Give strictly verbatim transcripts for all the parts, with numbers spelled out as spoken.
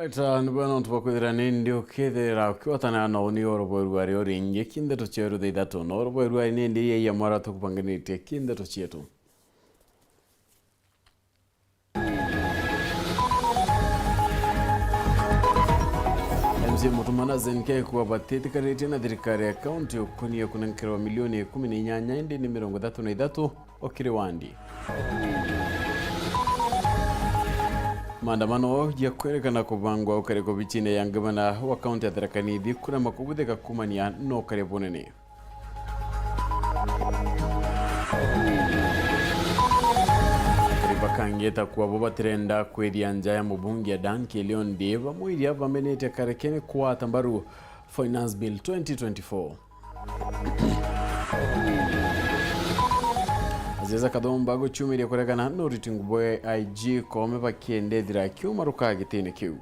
Eta ni bwena untu bwa kwithira nindi ukithira ukiwatana na uni oro bwa iruari o ringi ki ndeto cia rutha ithatu na oro bwa iruari nindi iria iya mwara tukubanganitie ki ndeto cietu. M C A Mutuma na Zenke kuwa batitikanitie na thirikari ya kaunti ukunie kunenkerwa milioni ikumi na inyanya indi ni mirongo ithatu na ithatu o kiri wandi. Maandamano ja kwerekana kubangwa ukari kobicine ya ngavana wa kaunti ya Tharaka Nithi kurema kubuthika kumania na ukari bunene. Akari bakangita kuwa bo batirenda kwithia nja ya mubunge ya Dan Kiliondi bamwiria bamenete karekene kwata mbaru Finance Bill twenty twenty-four. Aziza Kathumba guciumiria kuregana na uriti ngubo ya I G Koome bakienda ethira akiumaruka gitine kiu.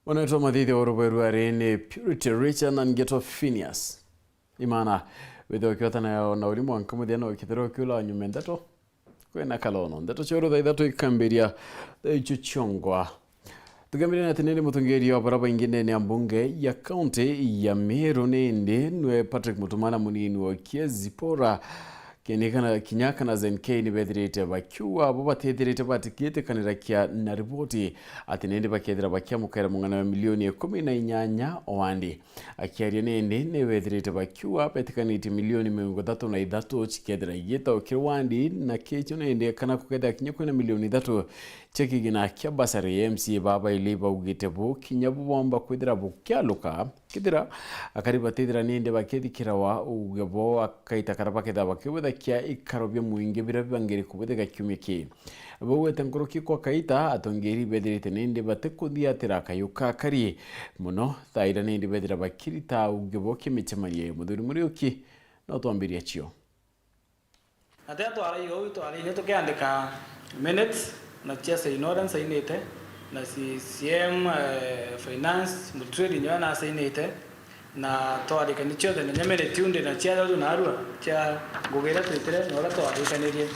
Onetwa mathithia wa rubai rwari ni Purity Richard na ngetwa Phineas Imana. Withirwa ukiotana na uri mwanka muthia na ukithirwa ukiula nyuma ndeto. Kwina kalono. Ndeto cia urutha ithatu ikambiria thaa icio ciongwa. Tukambiria na ati nindi mutongeria wa bara baingi ndene ya mbunge ya kaunti ya Meru nindi nwe Patrick Mutumana munini wa Kiezi Zipporah Kinyakana, Kinyakana Zenke ni bethirite bakiuga bo batethirite batikitikanira kia na riboti ati nindi bakethira bakiamukera mung'ana wa milioni ikumi na inyanya o wandi. Akiaria nindi ni bethirite bakiuga betikanitie milioni mirongo ithatu na ithatu cikethira igita o kiri wandi na kicio nindi kana kukethira kinya kwina milioni ithatu cia kigina kia basari. M C A baba ili baugite bo kinya bo bomba kwithira bukialuka. Kethira akari batithira nindi bakithikirawa uge bo akaita kana bakethira bakibuthakia ikaro bia mwingi biria bibangiri kubuthiga kiumia ki. Baugite nkuruki kwa kaita atongeri bethirite nindi batikuthiatira kayu ka akari mono thaa iria nindi bethira bakirita uge bo kimicemanio. Muthuri Muriuki no twambiria cio. Na tia twaraiga uu, twaraiga tukiandika minutes, na cia sign uria nsainite, na C C M, eh, finance, Mutriri nyoe nasainite, na twarikania cionthe, na nya minute iu ndi na cia ruru narua, cia ngugi iria twitire, na uria twarikanirie.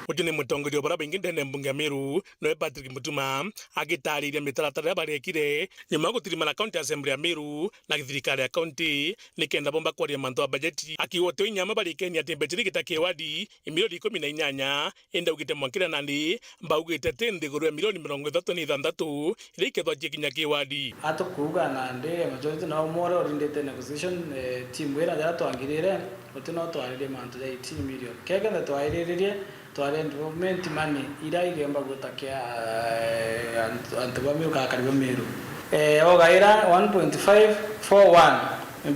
Uju ni mutongeria wa bara baingi ndene ya mbunge ya Meru, noe Patrick Mutuma, agitariria mitaratara iria barekire, nyuma ya gutirimana County Assembly ya Meru, na thirikari ya kaunti nikenda bomba kwaria mantu a bajeti, akiuga uti inya amwe barikenie ati mbeca iria igita ki wadi i milioni ikumi na inyanya, indi augite mwankira nandi baugite ti nthiguru ya milioni mirongo ithatu na ithanthatu iria ikethwa cikinya ki wadi. Atukuuga nandi majority na umwe uria urindite negotiation, eh, team ira jaria twangirire, uti no twaririe mantu ja eighteen million. Kekethe twairiririe, twari development money iria igemba gwita kia, eh, antu, antu ba Meru, kana akari ba Meru. Eh, ugaira one point five four one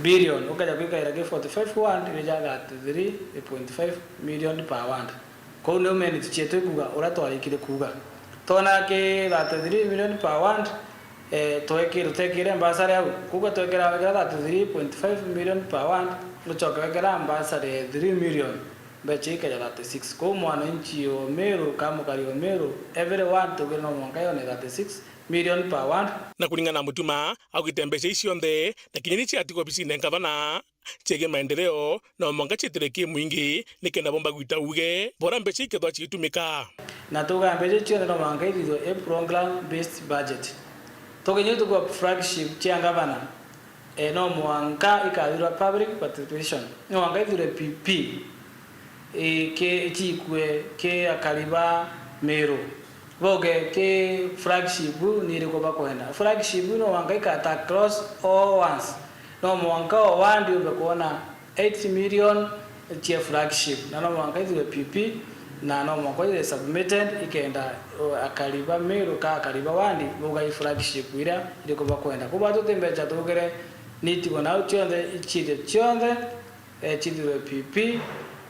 billion, ukeja kwikaira ki forty-five ward, ibeja thirty-three point five million per ward. Kou niu minute cietu ikuuga uria twarikire kuuga. Twona ki thirty-three million per ward, eh, tweki-, tutekire mbasari au. Kuuga twekira, wekira thirty-three point five million per ward, ucoke wekira mbasari ya three million. Mbeca ikaja thirty-six. Kou mwananchi o Meru, kana mukari o Meru, every ward tugire no mwanka yone thirty-six million per ward. Na kuringana na Mutuma, augite mbeca ici cionthe, na kinya ni ciatigwa obisine ya ngavana, ciegie maendeleo, no mwanka ciitire ki mwingi, nikenda bomba gwita uge, bora mbeca ikethwa cigitumika. Na tuga mbeca ici cionthe no mwanka ithithwe i program based budget. Tukinya tukuwa flagship cia ngavana, eh, no mwanka ikathurwa public participation. No mwanka ithure P P, eh, ki, cikue ki akari ba Meru. Boge ki flagship ni iriku bakwenda. Flagship no mwanka ikata across all ones. No mwanka o ward yumbe kwona eight million cia flagship, na no mwanka ithue P P, na no mwanka ithue submitted, ikenda, uh, akari ba Meru ka akari ba ward bauga i flagship iria iriku bakwenda. Kou batuti mbeca tugire ni itigwe nau cionthe, iciithie cionthe, eh, cithirwe P P,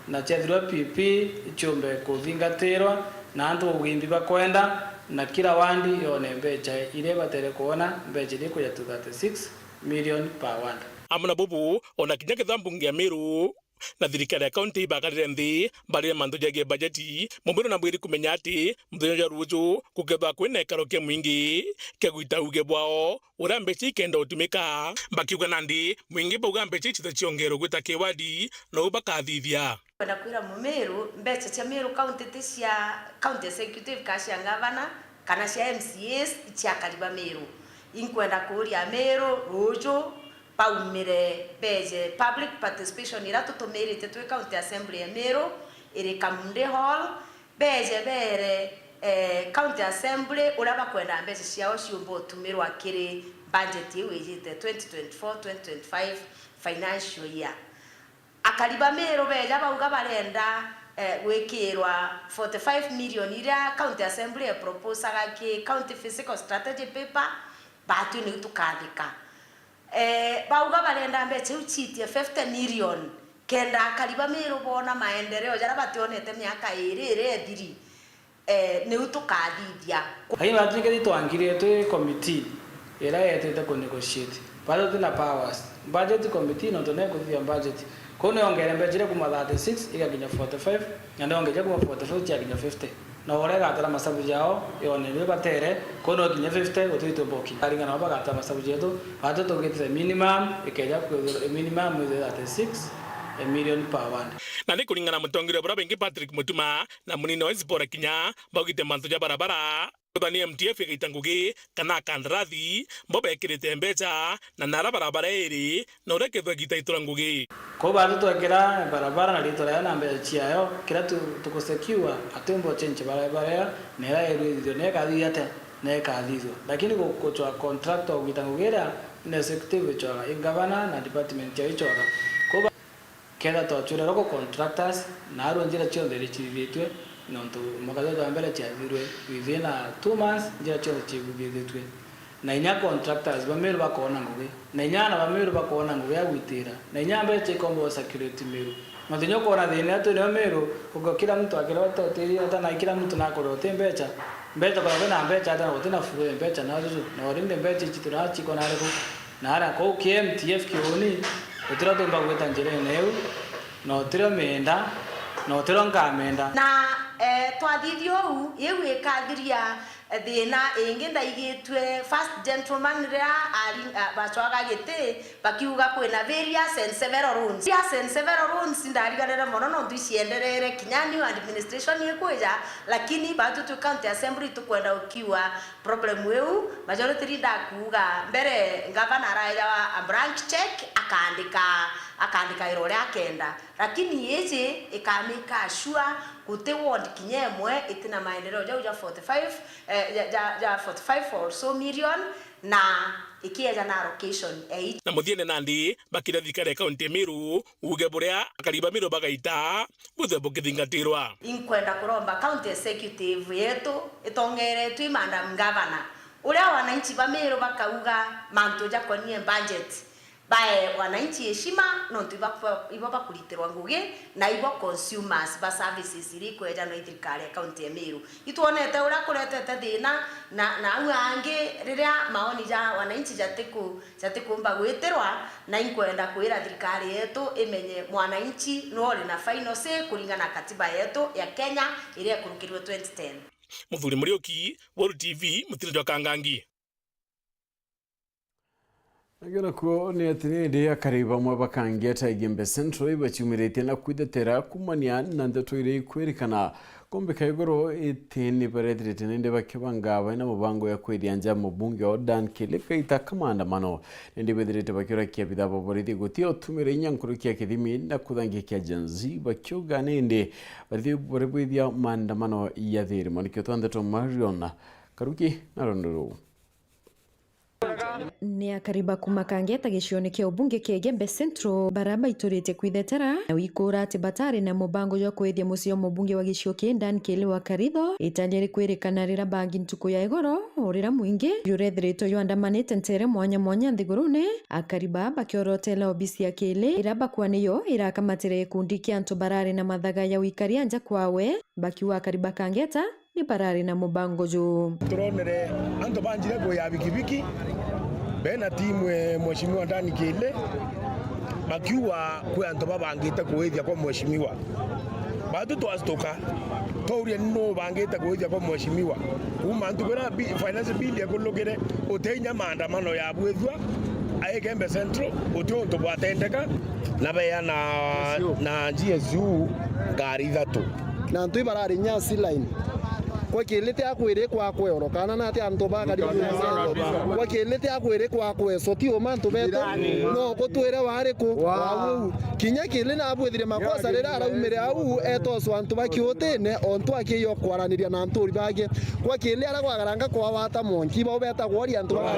na ciathirwa P P, iciumbe kuthingatirwa, na antu bauga imbi bakwenda, na kila ward yone mbeca iria ibatere kwona, mbeca iria ikuja to thirty-six million per ward. Amwe na bubu, ona kinya kethira mbunge ya Meru Na thirikari ya kaunti ibakarire nthi barire mantu jagie bajeti, Mumiru na Bwiri kumenya ati muthenya jwa ruju gukethwa kwina ikaro kia mwingi kia gwita uge bwao uria mbeca ikenda utumika. Bakiuga nandi mwingi bauga mbeca ici ta ciongerwe gwita kiwadi, nou bakathithia. Kwenda kwira Mumiru, mbeca cia Miru County ti cia County Executive kana cia Ngavana kana cia M C As, i cia akari ba Miru. Inkwenda kuuria Miru ruju baumire beje public participation iria tutumirite twi County Assembly ya Miru iri Kamunde Hall, beje beere, eh, County Assembly uria bakwenda mbeca ciao ciumba utumirwa kiri budget iu ijite twenty twenty-four twenty twenty-five financial year. Akari ba Miru beja bauga barenda, eh, gwikirwa forty-five million iria County Assembly eproposaga ki County Fiscal Strategy Paper, batwi niu tukathika. Eh, bauga barenda mbeca iu ciitie fifty million, kenda akari ba Miru boona maendeleo jaria bationete miaka iiri iria ithiri. Eh, niu tukathithia. Lakini batwikiri twangire twi committee iria yetite ku negotiate. Bado tutina powers. Budget committee nontu ne kuthithia budget. Kou niongere mbeca iria kuma thirty-six igakinya forty-five, na niongeja kuma forty-five ciakinya fifty. Na uria igatara masabu jao, yone ni batere, kou no kinya fifty, gutwitwe boki. Aringana nabo bagatara masabu jetu, batu tugitire minimum, ikeja kwithirwa, minimum ithire thirty-six million per ward. Na ni kuringana na mutongeria buria bingi Patrick Mutuma, na munini wa Zipporah Kinya baugite mantu ja barabara, kwethwa ni M T F igaita ngugi kana akandarathi bo bekirite mbeca, na nara barabara iri na uria kethwa gitaitura ngugi. Kou batu twekira barabara na ritwa riayo na mbeca ciayo, kiria tu-, tukusecure ati umbe uchenche barabara iyo, na iria irwithithio na ikathithia ate na ikathithua. Lakini gu-, guchwa contractor ugita ngugi iria ni executive ichwaga, i governor na department yao ichwaga. Kou ba-, Kethira twachwire local contractors, naarua njira cionthe irichirithitue, nontu mwaka juju jwa mbere ciathirue within a two months, njira cionthe ciathithitue. Na inya contractors ba Meru bakoona ngugi, na inya aana ba Meru bakoona ngugi ya gwitira, na inya mbeca ikomba gwa circulate Meru. Nontu inya ukoona thina iria twinayo Meru, uko kila mtu akirota utiri, ata na kila mtu nakorwa uti mbeca, mbeca kwa kwina mbeca, ata na gutina flow ya mbeca na juju, na already mbeca ici tuna ciko na ariku? Na aria kuu ki M T F kiuni, gutiria tumba gwita njirene iu, na utirio mienda, na utirio nkamenda. Na, eh, twathithia uu, iu ikathiria, eh, thina ingi ndaigitue first gentleman riria ari, ah, bacwaga giti, bakiuga kwina various and several loans. Various and several loans ndariganire mono nontu icienderere kinya new administration ikwija, lakini batu twi county assembly tukwenda ukiwa problem iu, majority leader akuuga mbere, ngavana araejawa a blank check, akaandika, akaandika wira uria akenda. Lakini iji ikamake sure guti ward kinya imwe itina maendeleo jau ja forty-five, eh, ja, ja, ja forty-five or so million, na ikieja na allocation ya each. Na muthiene nandi, bakira thirikari ya kaunti ya Meru, uuge buria akari ba Meru bagaita, buthe bukithingatirwa. Inkwenda kuromba county executive yetu itongeretwe i Madam Governor, uria wananchi ba Meru bakauga mantu jakonie budget, bae wananchi heshima, nontu iba, ibo bakuritirwa ngugi, na ibo consumers ba services iria ikwejanwa i thirikari ya county ya Meru. Itwonete uria kuretete thina, na, na au angi riria maoni ja wananchi jatiku-, jatikumba gwitirwa, na inkwenda kwira thirikari yetu imenye mwananchi nwe uri na final say kuringana na katiba yetu ya Kenya iria ikurukirwe twenty ten. Muthuri Muriuki, World T V, mutino jwa Kangangi. Nakio nakuo ni ati ni indi akari bamwe ba Kangeta Igembe Central ibaciumiritie na kwithetera kumania na ndeto iria ikwirikana kumbika iguru iti ni barethirite nindi bakibanga baina mubango ya kwithia nja mubunge wa Dan Kili kaita ka maandamano. Nindi bethirite bakiurakia bithaa ba borithi guti utumira inya nkuruki ya kithimi na kuthangikia Gen Z bakiuga nindi barithi bari bwithia maandamano ya thiri. Mwaniki wetu wa ndeto Marion Karuki na rondo ruu. Ni akari ba kuma Kangeta gicione kia ubunge kia Igembe Central bara baituritie kwithetera na wikura ati batari na mubango jwa kwithia mucii wa mubunge wa gicio kii Dan Kili wa Karitho. Itanya rikwirikana rira bangi ntuku ya igoro, o rira mwingi jurethiritwe jwandamanite ntere mwanya mwanya nthigurune, akari baa bakiorotela obisi ya Kili ira bakwa niyo irakamatire gikundi kia antu barari na mathaga ya wikaria nja kwawe, bakiuga akari ba Kangeta ni barari na mubango juu. Turonere antu banjire kuya bikibiki, bena timu e Mheshimiwa Dan Kili, Akiuga kwi antu babangite kuwithia kwa mheshimiwa. Batu twastuka, twauria ni nuu ubangite kuwithia kwa mheshimiwa. Kuuma ntuku iria bi-, finance bill ekulukire, uti inya maandamano yabwithua, a Igembe Central, uti untu bwatendeka, na beya na, G S U. Na G S U ngari ithatu. Na antu ibarari nya C line. Kwa kili ti akwiri kwa kwero, kana na ti antu bakari. Kwa kili ti akwiri kwa kweso, ti uma antu betu. No kutwire wari ku? Wa uu. Kinya kili na abwithire makosa riria araumire au, etoswa antu ba kiutine, ontu akiyo kwaraniria na anturi bake. Kwa kili ara kwagaranga kwa wata monki, ibao betagwa ori antu ba,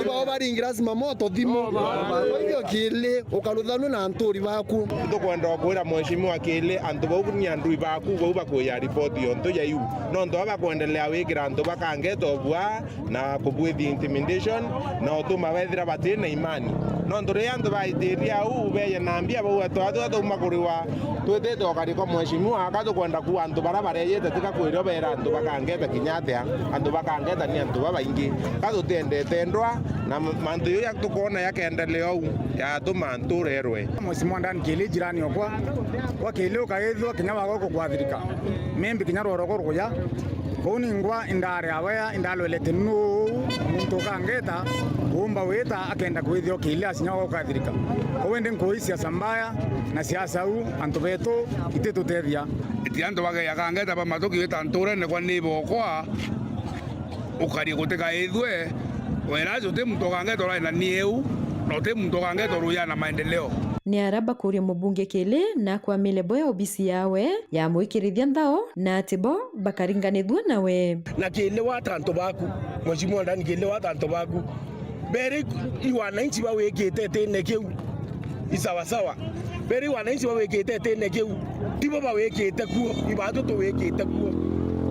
ibao baringira lazima moto thimu. Kwa hivyo kili, ukaruthanua na anturi baku. Tukwenda kwira mheshimiwa kili, antu bau ni andui baku, bau bakuya ripoti yontu ya iu. Nontu aba bakwendelea wikira antu bakangeta obua, na kubwithia intimidation, na utuma bethira bati na imani. Nontu riria antu baitiria au, beye na mbia bauga, twa-, twa-, twauma kuriwa, twitite ukari kwa mheshimiwa, aka tukwenda kuuga antu bara bareyite, tiga kwirio bera antu bakangeta kinya atia, antu bakangeta ni antu babaingi. Ka tutiendete ndwa, na m-, mantu jau ya tukwona yakendelea au, yatuma antu urerwe. Mheshimiwa Dan Kili, jirani okwa, kwa Kili ukaithwa kinya wago kukwathirika. Maybe kinya rworo rukuja, Kou ningwa indari awea, indalwelete nuu muntu ukangeta, uumba wita akenda kwithia ukiilia sinya wa ukathirika. Kou indi nkui siasa mbaya na siasa u antu betu ititutethia. Iti antu bageya kangeta ba matuki wita nturene kwa ni bokwa, ukari gutikaithwe, whereas uti muntu ukangeta urari na nieu, na uti muntu ukangeta uruya na maendeleo. Ni ara bakuria mubunge Kili na akwamile bo ya obisi yawe ya mwikirithia nthao, na ati bo bakaringanithua nawe. Na Kili wata antu baku, Mheshimiwa Dan, Kili wata antu baku. Beri i wananchi bawikite itine kiu, i sawa sawa. Beri i wananchi bawikite itine kiu, tibo bawikite kuo, i batu tuwikite kuo.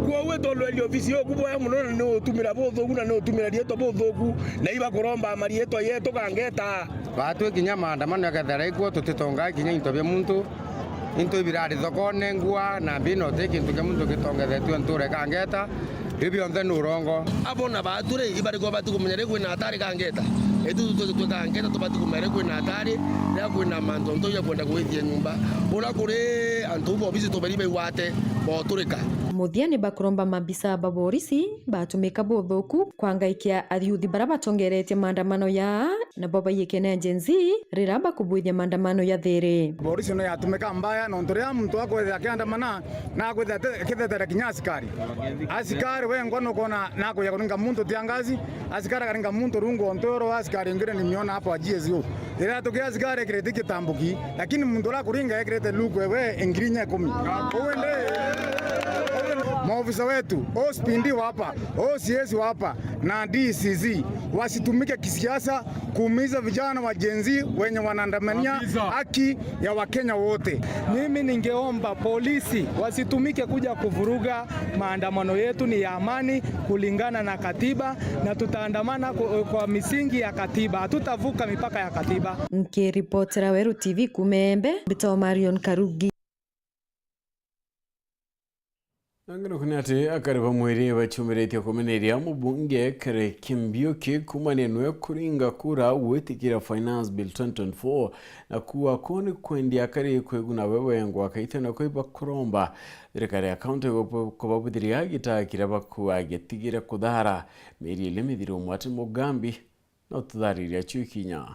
Kwoguo itolweria ofisi yoku bwega muno, na ni utumira buthuku, na ni utumira rietwa buthuku, na ibakuromba marietwa yetu kangeta. Batwi kinya maandamano yakethira ikuo, tutitongaa kinya into bia muntu. Into ibirari thokone, ngua na mbino, ti kintu kia muntu gitongethetue nture kangeta. Iu bionthe ni urongo. Abo na batu ri, ibari kwa bati kumenya ri kwina atari kangeta. Itu tu, tu, tu kangeta tubati kumenya ri kwina atari, ria kwina mantu nto ya kwenda kwithia nyumba. Ura kuri antu ba obisi tubari baigwate, boturika. Muthia ni bakuromba mabisa ba borisi batumika buthuku kwangaikia ariuthi bara batongeretie maandamano ya nabo baiyikene Gen Z rira bakubwithia maandamano ya thiri. Borisi no yatumika mbaya, nontu riria muntu akwithia akiandamana, na akwithia ate-, akithetere kinya asikari. Asikari wengwa nukwona nakuja kuringa muntu tia ngazi, asikari akaringa muntu rungu o ntwiro, asikari ingine nimeona hapo wa G S U. Riria tukia asikari ekirite kitambuki, lakini muntu uria akuringa ekirite luku ewe ngiri inya ikumi. Uu indi, maofisa wetu, O C P D wa hapa, O C S wa hapa, na D C C, wasitumike kisiasa kuumiza vijana wa Gen Z wenye wanaandamania haki ya Wakenya wote. Mimi ningeomba polisi wasitumike kuja kuvuruga maandamano yetu, ni ya amani kulingana na katiba, na tutaandamana ku-, kwa misingi ya katiba. Hatutavuka mipaka ya katiba. Nkiripotera Weru T V kuuma Embe, mbitagwa Marion Karugi. Na ngeruku ni ati akari ba Mwiri baciumiritie kumeneria mubunge Kithure Kindiki kuumania nwe kuringa kura gwitikira Finance Bill twenty twenty-four, na kuuga kuu ni kwendia akari kwiguna we wengwa, akaita nako ibakuromba thirikari ya kaunti kuba-, kubabuthiria gitaa kiria bakuuga gitigire kuthara mieri ili mithiru. Mwati Mugambi na ututhariria cio ikinya.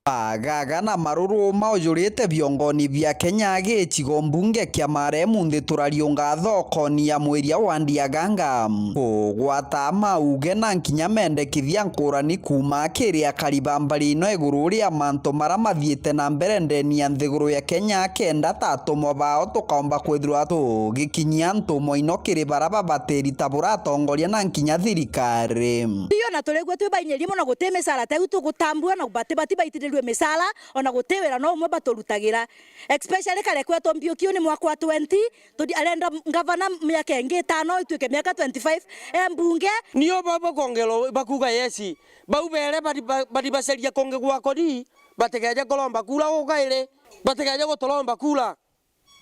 Agaga na maruru maujurite biongoni bia Kenya gicigo mbunge kia Mara munthi turariunga thokoni ya mwiria wa Ndiaganga. Kugwata mauge na nkinya mendekithia nkurani kuuma kiri akari ba mbari ino iguru ria mantu mara mathiite na mbere ndeni ya nthiguru ya Kenya, kenda ta atumwa bao tukaomba kwithirwa tugikinyia ntumwa ino kiri bara babatiri ta buratongoria na nkinya thirikari. Iyo na turigua twi bainyirie mono, guti micara teu tugutambua na bati, bati baitirirue micara, ona guti wira no umwe baturutagira. Especially kare kwetu Mbiuki, uyu ni mwaka wa twenty, tudi arenda ngavana miaka ingi itano ituike miaka twenty-five, e mbunge. Nio baba kongelo bakuga yes, bau bere bari ba-, bari baceria kungi gwakori, batikeje kuromba kura gukairi, batikeje guturomba kura.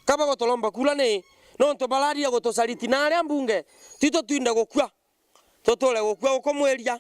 Kaba gutulomba kura ni nontu bararire gutucariti na aria mbunge, ti tutinde gukua, tuture gukua ukumwiria.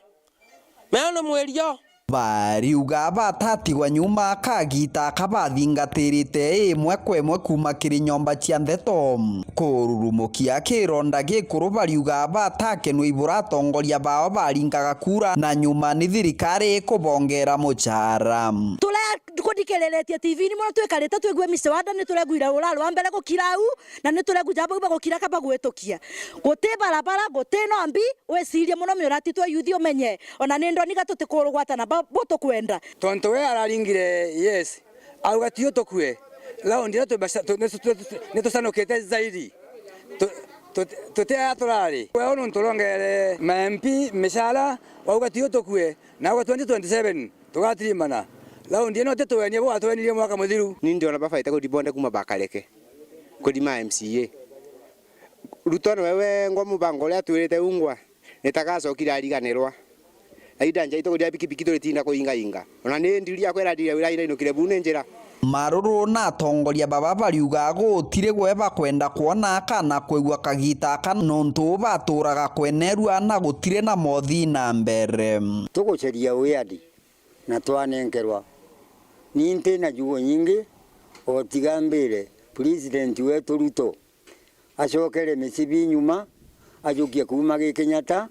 Mea ni mwirio, Bariuga batatigwa nyuma kagiita aka bathingatirite imwe kwa imwe kuuma kiri nyomba cia ndeto. Kururumukia kironda gikuru, bariuga batakenua ibura atongoria bao baringaga kura na nyuma ni thirikari ikubongera muchara. Turia kuthikiriretie T V-ini mono twikarite twigue miswada, ni turegwira rura rwa mbere gukira au, na ni tureguja bau bagukira ka bagwitukia. Guti barabara, guti nombi, wicirie mono miurati twa yuthi umenye, ona ni ndoniga tutikurugwatana ba-, bu tukwenda. Tontu we araringire, yes, auga tiyo tukue, raundi ino tubasa-, tu-, nitu-, tu-, tu-, nitucanukite zaidi. Tu-, tu-, tuti aa turari. We unu nturongere ma M P micara, wauga tiyo tukue, na auga twenty twenty-seven tugatirimana. Raundi ino tituenie bu watwenirie mwaka muthiru. Ni ndiona babaite kuribonde kuma bakareke, kurima M C A. Ruto niwe wengwa mubango uria atwirite ungwa. Nitagacokire ariganirwa. Aida njai tukuria pikipiki turitinda kuingainga. Ona ni ndiri yakwa irandire wira irainukire buu ni njira. Maruru na atongoria baba bariuga gutiri gwe bakwenda kwona kana kwigua kagiita aka nontu baturaga kwenerua na gutiri na mothi na mbere. Tuguceria wiandi na twanenkerwa. Ni nti na jugo nyingi, o tiga mbire President wetu Ruto acokere micibi nyuma, ajukie kuuma gi Kenyatta,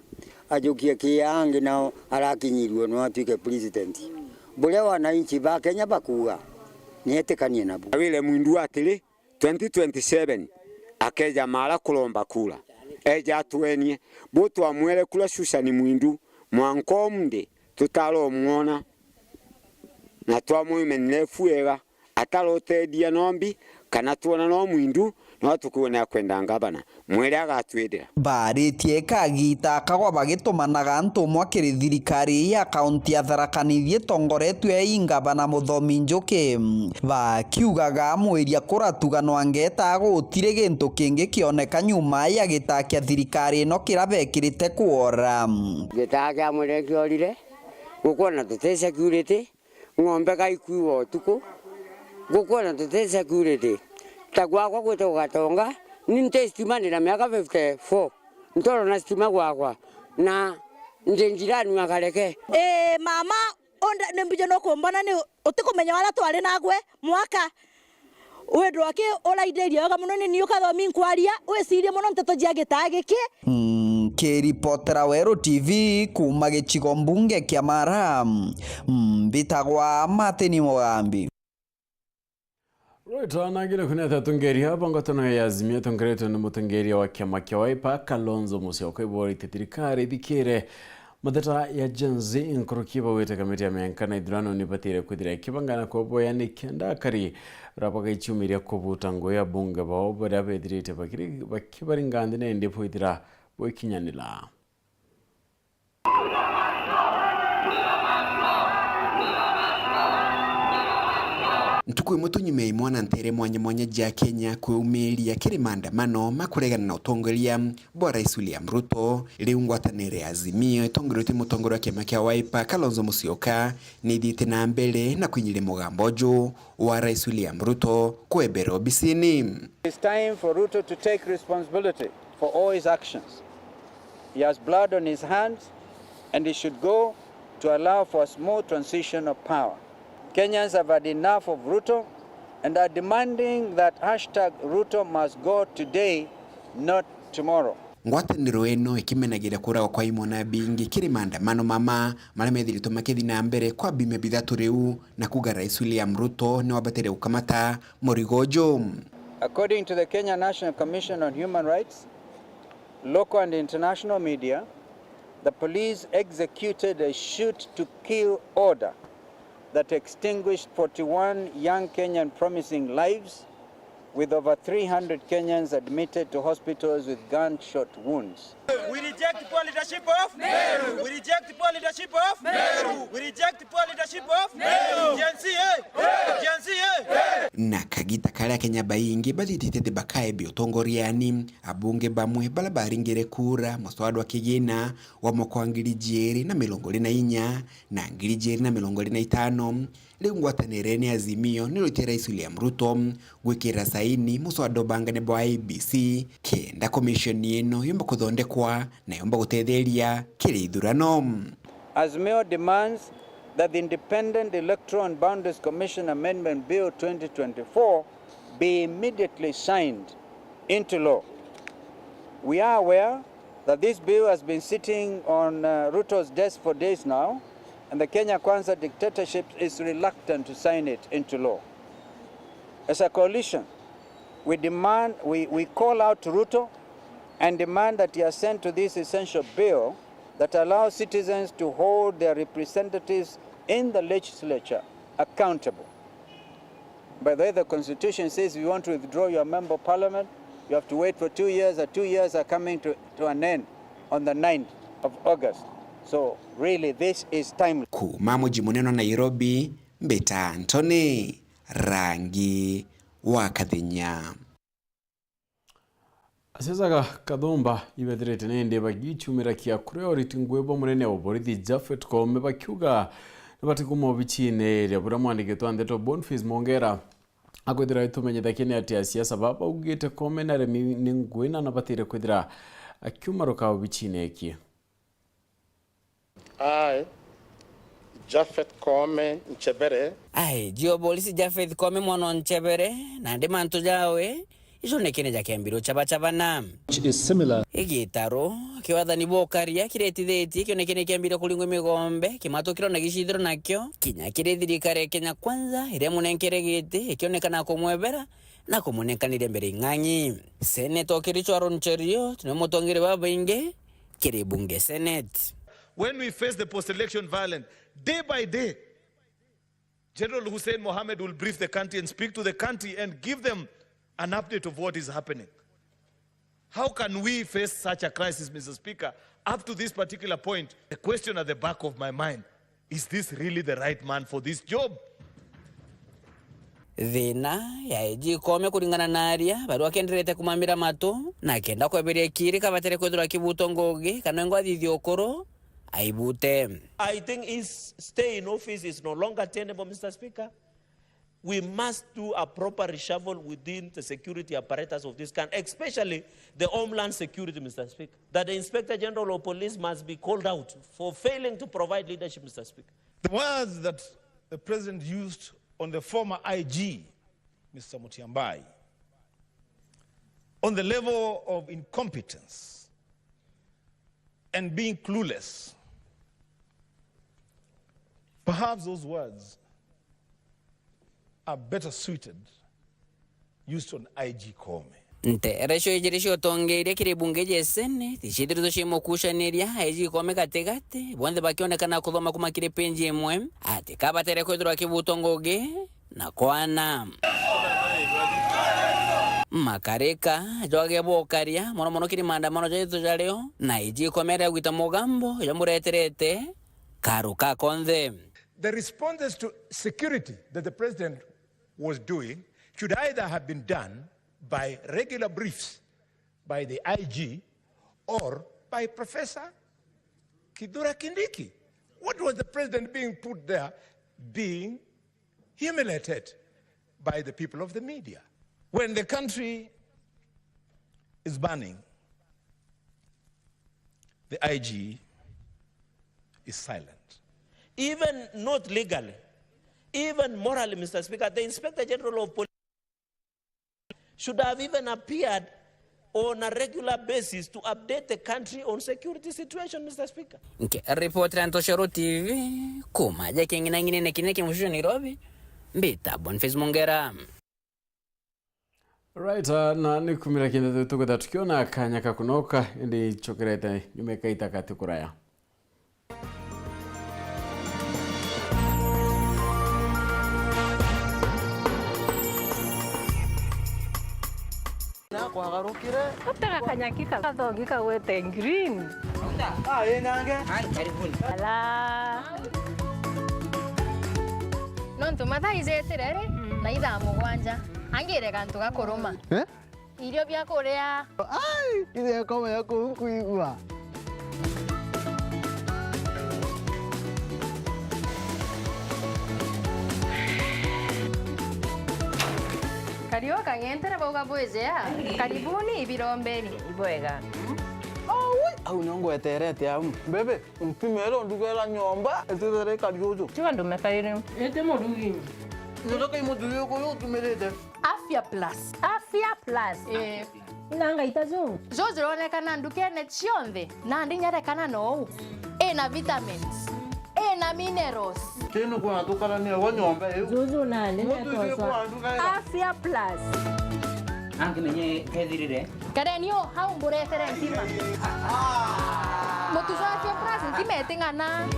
ajukie ki angi nao arakinyirue no atwike president. Buria wananchi ba Kenya bakuuga, nietikanie nabu. Awire Mwindu atiri, twenty twenty-seven akeja mara kuromba kura, eja atwenie. Bu twamwere kura Susan Mwindu, mwanka umthi tutaromwona na twamwimenire fuega. Ataroteethia nombi, kana twona no Mwindu, no tukwona akwenda ngavana, mwere agatwirira. Baaritie kagiita kagwa bagitumanaga antu mwa kiri thirikari ya kaunti ya Tharaka Nithi itongoretue i ngavana Muthomi Njuki, bakiugaga mwiria kuratuganwa ngeta gutiri gintu kingi kioneka nyuma ya gitaa kia thirikari ino kira bekirite kwora. Gitaa kia mwire kiorire, gukwona tuti security, ng'ombe ga ikuiwa utuku, gukwona tuti security. Ta gwakwa gwitagwa Gatonga, ni nti stima ndi na miaka fifty-four, ntorona stima gwakwa, na ndi njirani wa Kareke. Ii, mama, unde ni mbija no kumbona ni utikumenya wala twari nagwe mwaka. Withirwa ki uraithiria wega mono, ni ni ukathomi nkwaria, wicirie mono nteto cia gitaa giki. Nkiripotera Weru T V kuuma gicigo mbunge kia Mara, mbitagwa Martin Mugambi. Rwitanagire kuneta atongeria ba ngwataniro ya Azimio itongeretwe ni mutongeria wa kiama kia Wiper, Kalonzo Musyoka, iborite thirikari ithikire Matheta ya Gen Z nkuruki baugite kamiti ya mianka na ithurano nibatiire kwithira ikibangana kuboya nikenda akari baria bagaichumiria kubuta ngugi abunge bao baria bethirite bakiri-, bakibaringa nthi na indi bwithira bwikinyanira. Ntuku imwe tunyumei mwana ntere mwanya mwanya ja Kenya kwiumiria kiri maandamano ma kuregana na utongoria bwa Rais William Ruto. Riu ngwataniro ya Azimio itongoretue ni mutongoria wa kiama kia Wiper, Kalonzo Musyoka, nithiite na mbere na kwinyiria mugambo uju wa Rais William Ruto kwebera obisini. It's time for Ruto to take responsibility for all his actions. He has blood on his hands and he should go to allow for a smooth transition of power. Kenyans have had enough of Ruto and are demanding that hashtag Ruto must go today, not tomorrow. Ngwataniro ino ikimenagira kuragwa kwa imwana bingi kiri maandamano mama maria methiritwe makithi na mbere kwa biumia bithatu riu, na kuga Rais William Ruto ni wabatire gukamata murigo uju. According to the Kenya National Commission on Human Rights, local and international media, the police executed a shoot to kill order that extinguished forty-one young Kenyan promising lives, with over three hundred Kenyans admitted to hospitals with gunshot wounds. We reject poor leadership of Meru. We reject poor leadership of Meru. We reject poor leadership of Meru. Gen Z, eh! Gen Z, eh! Na kagita karia Akenya baingi bathitite thi bakaebia utongoriani, abunge bamwe baria baringire kura muswada wa kigina wa mwaka wa ngiri ijiri na mirongo iri na inya na ngiri ijiri na mirongo iri na itano, riu ngwataniro ni Azimio ni rwitie Rais William Ruto gwikira saini muswada ubangane bwa I E B C, kenda komishoni ino yumba kuthondekwa na yumba gutetheria kiri ithurano. Azimio demands that the Independent Electoral and Boundaries Commission Amendment Bill twenty twenty-four be immediately signed into law. We are aware that this bill has been sitting on, uh, Ruto's desk for days now, and the Kenya Kwanza dictatorship is reluctant to sign it into law. As a coalition, we demand, we, we call out to Ruto and demand that he assent to this essential bill that allows citizens to hold their representatives in the legislature accountable. By the way, the constitution says if you want to withdraw your member of parliament, you have to wait for two years, and two years are coming to, to an end on the ninth of August. So really, this is timely. Kuuma muji munene wa Nairobi, mbita Anthony Rangi wa Kathinya. Asiasa ga Kathumba ibethirite nindi bagichumira kia kuria uriti ngui bwa munene wa borithi Japhet Koome, bakiuga nibatikuma obichine iria buria mwandiki wa ndeto Boniface Mwongera akwithira itumenyithakia ni ati asiasa baba baugite Koome naremi ni ngui na nabatire kwithira akiumaruka obichine iki. I, Japhet Koome Nchebere. I G wa borisi Japhet Koome mwana wa Nchebere, nandi mantu jawe ijo nikene jakiambirwe chabachabana. Which is similar. Igitaro kia wathani bwa ukaria kiretithitie kionekene kiambire kuringwa migombe, kimatukiro na gicithiro nakio kinya kiri thirikari ya Kenya Kwanza iria munenkere giti ikionekana kumwebera na kumunenkaniria mbere ing'ang'i. Seneta o Kericho Aaron Cheruiyot ni mutongeri babaingi kiri bunge Senate. When we face the post-election violence, day by day, General Hussein Mohammed will brief the country and speak to the country and give them an update of what is happening. How can we face such a crisis, Mister Speaker? Up to this particular point, the question at the back of my mind, is this really the right man for this job? Thina ya I G Koome kuringana na aria, barua kenderete kumamira matu, na kenda kweberia kiri kabatere kwithirwa akibuto ngugi, kana ngo athithia ukuru, aibute. I think his stay in office is no longer tenable, Mister Speaker. We must do a proper reshuffle within the security apparatus of this country, especially the Homeland Security, Mister Speaker, that the Inspector General of Police must be called out for failing to provide leadership, Mister Speaker. The words that the president used on the former I G, Mister Mutyambai, on the level of incompetence and being clueless, perhaps those words are better suited used on I G Koome. Nteere cio ijiri cia utongeria kiri bunge ja Senate iciithiritwe ciimukucaniria, I G Koome gatigati, bonthe bakionekana kuthoma kuma kiri page imwe, ati kabatere kwithirwa akibuto ngugi na kwana. Makarika jwage bokaria, mono mono kiri maandamano jaitu jario, na I G Koome aria gwita mugambo jamureterete karu ka konthe. The responses to security that the president was doing should either have been done by regular briefs by the I G or by Professor Kithure Kindiki. What was the president being put there, being humiliated by the people of the media? When the country is burning, the I G is silent. Even not legally, even morally, Mister Speaker, the Inspector General of Police should have even appeared on a regular basis to update the country on security situation, Mister Speaker. Nkiripotera Ntoshoro T V, kuma ja king'inang'inene kinya kimushusho Nairobi, mbita Boniface Mongera. Right, uh, na ni kumira kindi tu-, tukwitha tukiona kanya ka kunoka, indi icokerete nyuma ikaita kati kuraya. Na kwagarukire. Gutega kanyaki ka-, gathogi kagwete green. Ah, ĩ nange. Ala. Nontu mathaa ijetire ri, na ithaa mugwanja. Angire gantu ga kuruma. Eh? Irio bia kuria. Ai, ithe akoma ya kuu nkuigua. Kariu kang'entere bauga bwijea. Karibuni ibirombeni. Ibwega. Aui, au nio ngweterete au. Bebe, ntimere ndugera nyomba, itithere ikari uju. Tiga ndume kairi. Iti murugi. Ndoka imuthuri uyu utumirite. Afya Plus. Afya Plus. Eh. Ina ngaita ju. Ju juronekana ndukene cionthe, nandi nyarekana nou. Ina vitamins. Ina minerals. Tinu kwa tukarania wa nyomba iu. Juju nandi. Mutu ucio ndatoswa. Kwa nduga ira. Afya Plus. Angimenye kethirire. Kareni o hau mburetere ntima. Mutu jwa Afya Plus ntima iting'ana.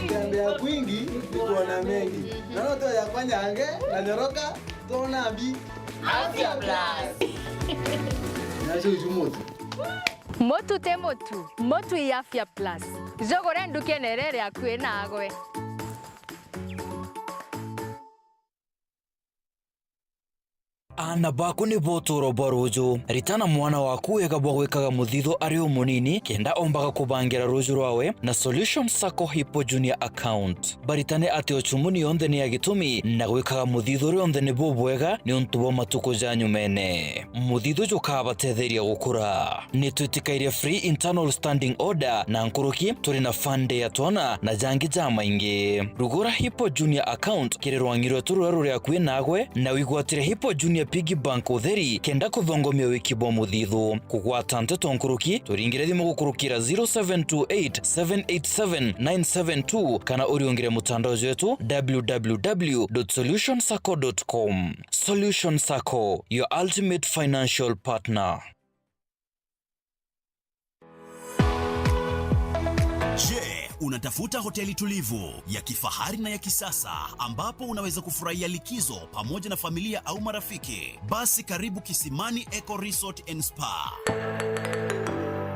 Tembea kwingi ni kuona mengi. Naona tu yakwa nyange na nyoroka, tuona mbi. Afya Plus. Nacio icu mutu. Mutu ti mutu, mutu i Afya Plus. Jugure ndukene iria iri akui naagwe. Aana baku nibo utuuro bwa ruuju. Ritana mwana waku wega bwa gwikaga muthithu ari umunini, kenda ombaga kubangira ruuju rwawe na Solution Sacco Hippo Junior Account. Baritane ati ucumuni yonthe ni ya gitumi, na gwikaga muthithu rionthe ni bubwega niuntu bwa matuku ja nyumene. Muthithu jukabatetheria gukura. Ni twitikairie free internal standing order na nkuruki, turi na fund ya twana na jangi jamaingi. Rugura Hippo Junior Account kiri rwang'i rwetu ruria ruri akui naagwe, na wigwatire Hippo Junior Piggy Bank utheri, kenda kuthongomia wiki bwa muthithu. Kugwata nteto nkuruki, turingire thimu gukurukira zero seven two eight, seven eight seven, nine seven two, kana uriungire mutandao jwetu, w w w dot solution sacco dot com. Solution Sacco, your ultimate financial partner. Je, unatafuta hoteli tulivu, ya kifahari na ya kisasa, ambapo unaweza kufurahia likizo pamoja na familia au marafiki? Basi karibu Kisimani Eco Resort and Spa.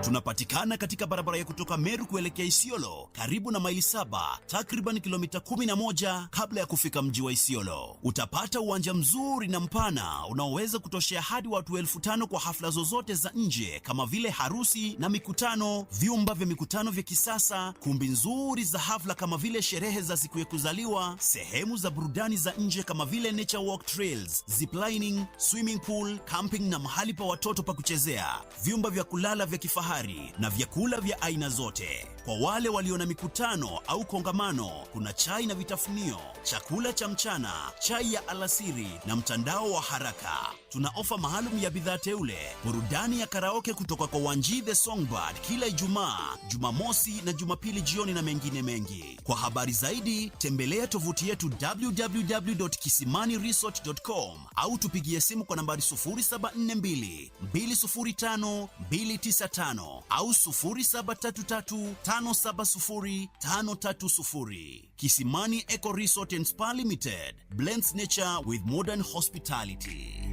Tunapatikana katika barabara ya kutoka Meru kuelekea Isiolo, karibu na Maili Saba, takriban kilomita kumi na moja kabla ya kufika mji wa Isiolo. Utapata uwanja mzuri na mpana unaoweza kutoshea hadi watu elfu tano kwa hafla zozote za nje kama vile harusi na mikutano, vyumba vya mikutano vya kisasa, kumbi nzuri za hafla kama vile sherehe za siku ya kuzaliwa, sehemu za burudani za nje kama vile nature walk trails, ziplining, swimming pool, camping na mahali pa watoto pa kuchezea, vyumba vya kulala vya kifahari na vyakula vya aina zote. Kwa wale walio na mikutano au kongamano, kuna chai na vitafunio, chakula cha mchana, chai ya alasiri na mtandao wa haraka. Tuna ofa maalum ya bidhaa teule, burudani ya karaoke kutoka kwa Wanji the Songbird kila Ijumaa, Jumamosi na Jumapili jioni na mengine mengi. Kwa habari zaidi, tembelea tovuti yetu w w w dot kisimani resort dot com au tupigie simu kwa nambari sufuri saba nne mbili, mbili sufuri tano, mbili tisa tano au sufuri saba tatu tatu, tano saba sufuri, tano tatu sufuri. Kisimani Eco Resort and Spa Limited blends nature with modern hospitality.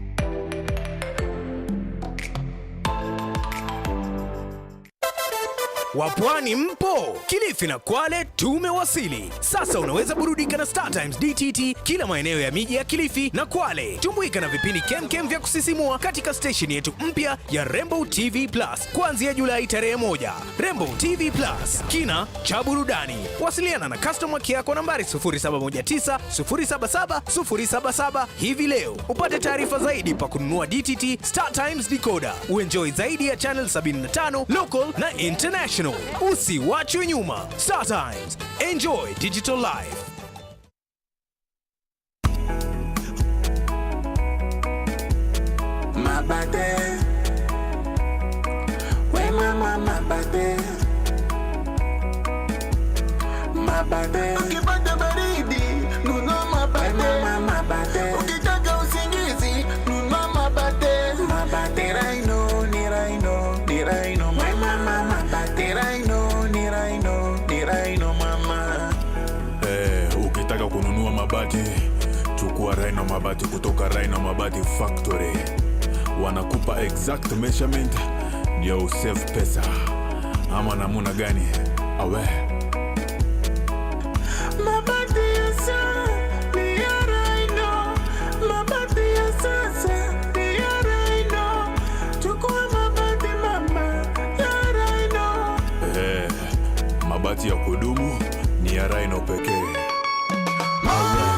Wapwani mpo? Kilifi na Kwale tumewasili. Sasa unaweza burudika na Star Times D T T kila maeneo ya miji ya Kilifi na Kwale. Tumbuika na vipindi kemkem vya kusisimua katika station yetu mpya ya Rembo T V Plus kuanzia Julai tarehe moja. Rembo T V Plus, kina cha burudani. Wasiliana na customer care kwa nambari sufuri saba moja tisa, sufuri saba saba, sufuri saba saba hivi leo. Upate taarifa zaidi pa kununua D T T Star Times decoder. Uenjoy zaidi ya channel sabini na tano, local na international. Usiwachwe nyuma. Star Times. Enjoy digital life. Mabate. We mama, mabate. Mabate. Ukipata baridi, nunua mabate. We mama, mabate. Ukitaka usingizi, nunua mabate. Mabate. Ni Rhino, ni Rhino, ni Rhino. We mama, mabate. Ni Rhino, ni Rhino, ni Rhino, mama. Eh, ukitaka kununua mabati, chukua Rhino Mabati kutoka Rhino Mabati Factory. Wanakupa exact measurement, ndio usave pesa. Ama namuna gani? Awe. Mabati ya sa-, ni ya Rhino. Mabati ya sasa ni ya Rhino. Chukua mabati mama ya Rhino. Eh, mabati ya kudumu ni ya Rhino pekee. Mama.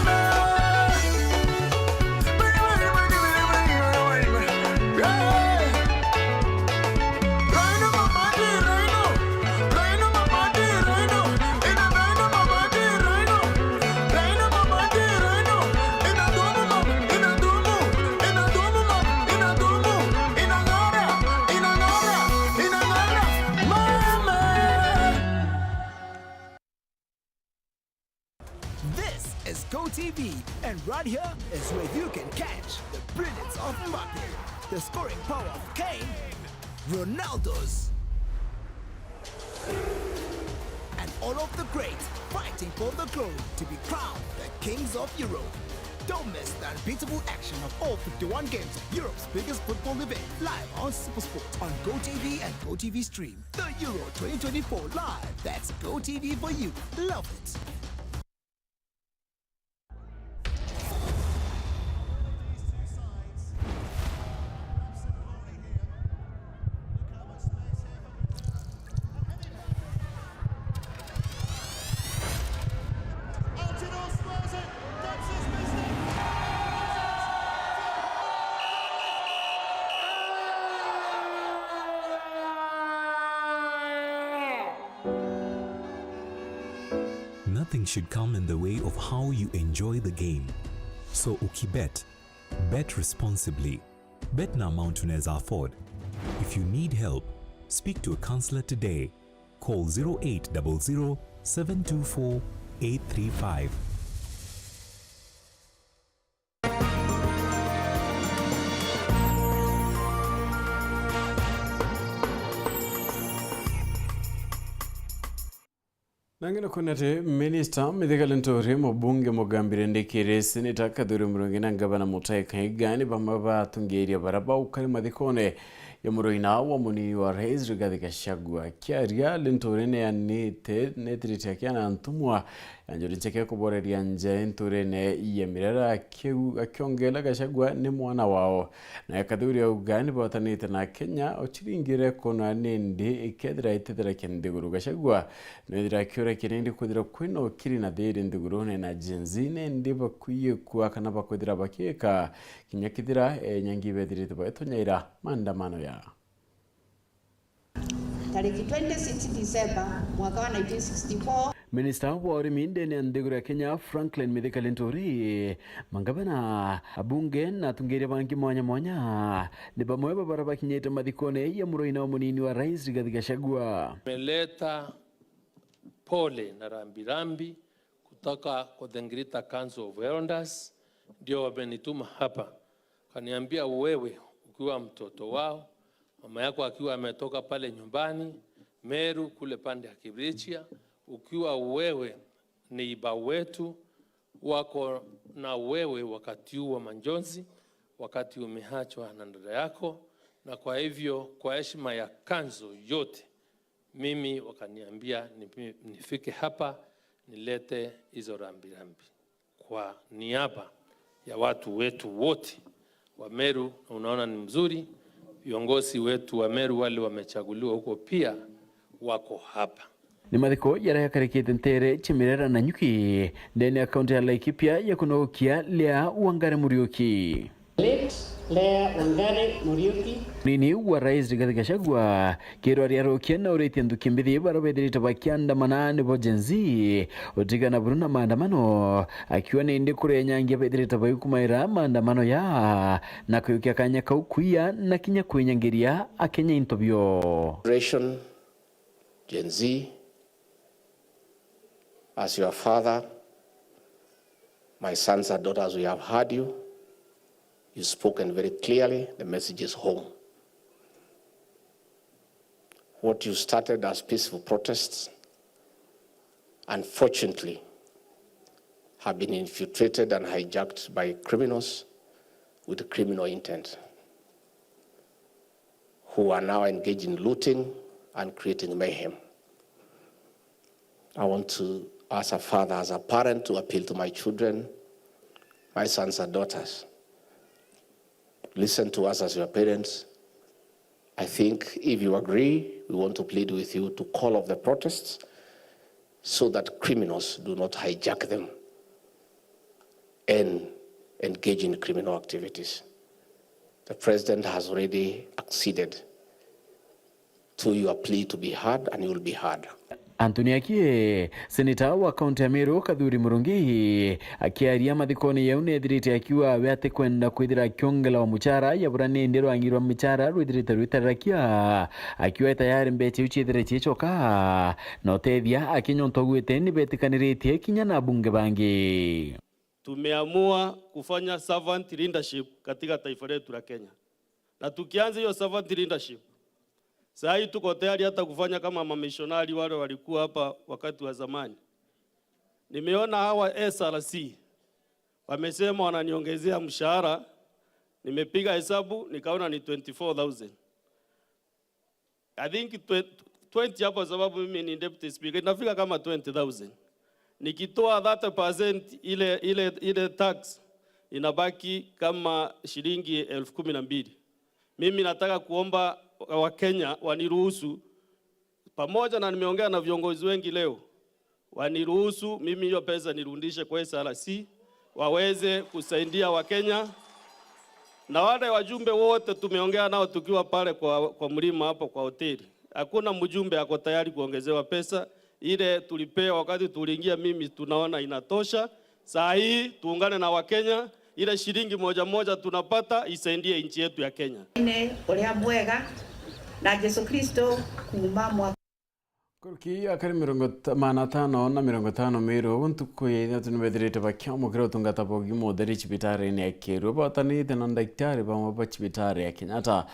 Here is where you can catch the brilliance of Mbappe, the scoring power of Kane, Ronaldo's, and all of the greats fighting for the glory to be crowned the kings of Europe. Don't miss the unbeatable action of all fifty-one games, Europe's biggest football event, live on SuperSport on GoTV and GoTV Stream. The Euro twenty twenty-four live. That's GoTV for you. Love it. Nothing should come in the way of how you enjoy the game. So ukibet, bet responsibly. Bet na amount unaweza afford. If you need help, speak to a counselor today. Call zero eight double zero, seven two four, eight three five. Nangi nukwona ati minista Mithika Linturi, mubunge Mugambi Rindikiri, seneta Kathuri Murungi na ngavana Mutahi Kahiga ni bamwe ba atungiiria baria baukari mathikone ya muruina wa munini wa rais Rigathi Gachagua. Akiaria, Linturi neanite, neethirite akiana ntumwa ya Njuri Ncheke kuboreria nja nturene ya Mirera, akiu-, akiongera Gachagua ni mwana wao. Na Kathuri auga ni botanite na Kenya, uchiringire kona nindi ikethira itetherakia nthiguru. Gachagua nwethira akiura kirindi kwithira kwina ukiri na thiri nthigurune na Gen Z, nindi bakwiikua kana bakwithira bakiika kinya kithira enyangi bethirite baetonyaira maandamano ya. Tariki twenty-six December mwaka wa nineteen sixty-four. Minista wa urimi ndene ya nthiguru ya Kenya, Franklin Mithika Linturi, mangavana, abunge na atungiiria bangi mwanya mwanya ni bamwe ba baria bakinyite mathikone ya muruina wa munini wa rais Rigathi Gachagua. Nimeleta pole na rambirambi kutoka kwa the Greater Council of Elders, ndio wamenituma hapa. Kaniambia, wewe ukiwa mtoto wao, mama yako akiwa ametoka pale nyumbani Meru kule pande ya Kibirichia, ukiwa wewe neighbor wetu, wako na wewe wakati huu wa majonzi, wakati umeachwa na dada yako, na kwa hivyo, kwa heshima ya kanzo yote, mimi wakaniambia nipi-, nifike hapa nilete hizo rambirambi kwa niaba ya watu wetu wote wa Meru, na unaona ni mzuri, viongozi wetu wa Meru wale wamechaguliwa huko pia wako hapa. Ni mathiko jaria jakarikite ntere cia Mirera na Nyuki, ndene ya kaunti ya Laikipia, ya kunogokia Leah Wangari Muriuki. Late Leah Wangari Muriuki. Munini wa rais Rigathi Gachagua, kirwa riarukia na uritie nthuki mbithi baria bethirite bakiandamana nibo Gen Z, utigana buru na maandamano, akiuga ni indi kurenyangia bethirite baikumaira maandamano ya, na kuyukia kanya kau kuiya na kinya kwinyangiria Akenya into bio. Generation Gen Z, as your father, my sons and daughters, we have heard you. You've spoken very clearly. The message is home. What you started as peaceful protests, unfortunately, have been infiltrated and hijacked by criminals with criminal intent, who are now engaged in looting and creating mayhem. I want to, as a father, as a parent, to appeal to my children, my sons and daughters. Listen to us as your parents. I think if you agree, we want to plead with you to call off the protests so that criminals do not hijack them and engage in criminal activities. The president has already acceded to your plea to be heard, and you will be heard. Anthony Akie, seneta wa kaunti ya Meru, Kathuri Murungi, akiaria mathikone yau, neethirite akiuga we atikwenda kwithira akiongelawa muchara ya bura, ni indi rwangi rwa michara rwithirite rwitarirakia, akiuga tayari mbecha iu ciithire ciicoka, na utethia Akenya untu augite ni betikaniritie kinya na abunge bangi. Tumeamua kufanya servant leadership katika taifa letu la Kenya. Na tukianza hiyo servant leadership, saa hii tuko tayari hata kufanya kama mamishonari wale walikuwa hapa wakati wa zamani. Nimeona hawa S R C wamesema wananiongezea mshahara, nimepiga hesabu nikaona ni twenty-four thousand. I think twe-, twenty hapo, sababu mimi ni deputy speaker, inafika kama twenty thousand. Nikitoa thirty percent ile, ile, ile tax, inabaki kama shilingi elfu kumi na mbili. Mimi nataka kuomba Wakenya waniruhusu, pamoja na nimeongea na viongozi wengi leo, waniruhusu mimi hiyo pesa nirudishe kwa S R C, waweze kusaidia Wakenya. Na wale wajumbe wote tumeongea nao tukiwa pale kwa, kwa mlima hapo kwa hoteli, hakuna mjumbe ako tayari kuongezewa pesa. Ile tulipewa wakati tuliingia, mimi tunaona inatosha. Saa hii tuungane na Wakenya, ile shilingi moja moja tunapata isaidie nchi yetu ya Kenya. Ine uria bwega na Jesu Kristo kuuma mwa Nkuruki akari mirongo ta-, magana atano na mirongo itano miru ntuku ya ithatu nibethirite bakiamukira utungata bwa ugima utheri cibitariine ya Kirua, batanite na ndagitari bamwe ba cibitari ya Kenyatta,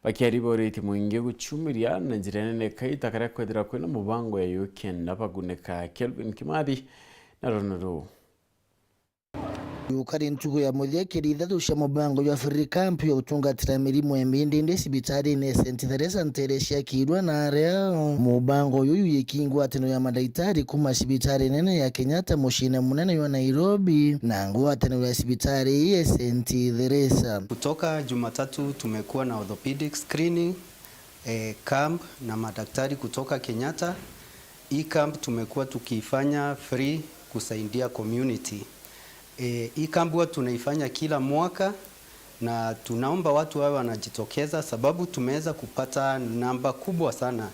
bakiariboritie mwingi gucumiria na njira nene kaita karia kwethira kwina mubango ya U K na bagunika. Kelvin Kimathi na runu ruu. Yukari ntuku ya muthia kiri ithatu cia mubango jwa Free Camp ya utungatira mirimo ya mindindi cibitariine ya Saint Theresa ntere cia Kirua na aria. Mubango juju yiki ngwataniro ya madagitari kuma cibitari nene ya Kenyatta muciine munene jwa Nairobi na ngwataniro ya cibitari ii ya Saint Theresa. Kutoka Jumatatu tumekuwa na orthopedic screening, eh, camp na madaktari kutoka Kenyatta. Hii camp tumekuwa tukifanya free kusaidia community. Eh, hii camp huwa tunaifanya kila mwaka na tunaomba watu wawe wanajitokeza, sababu tumeweza kupata namba kubwa sana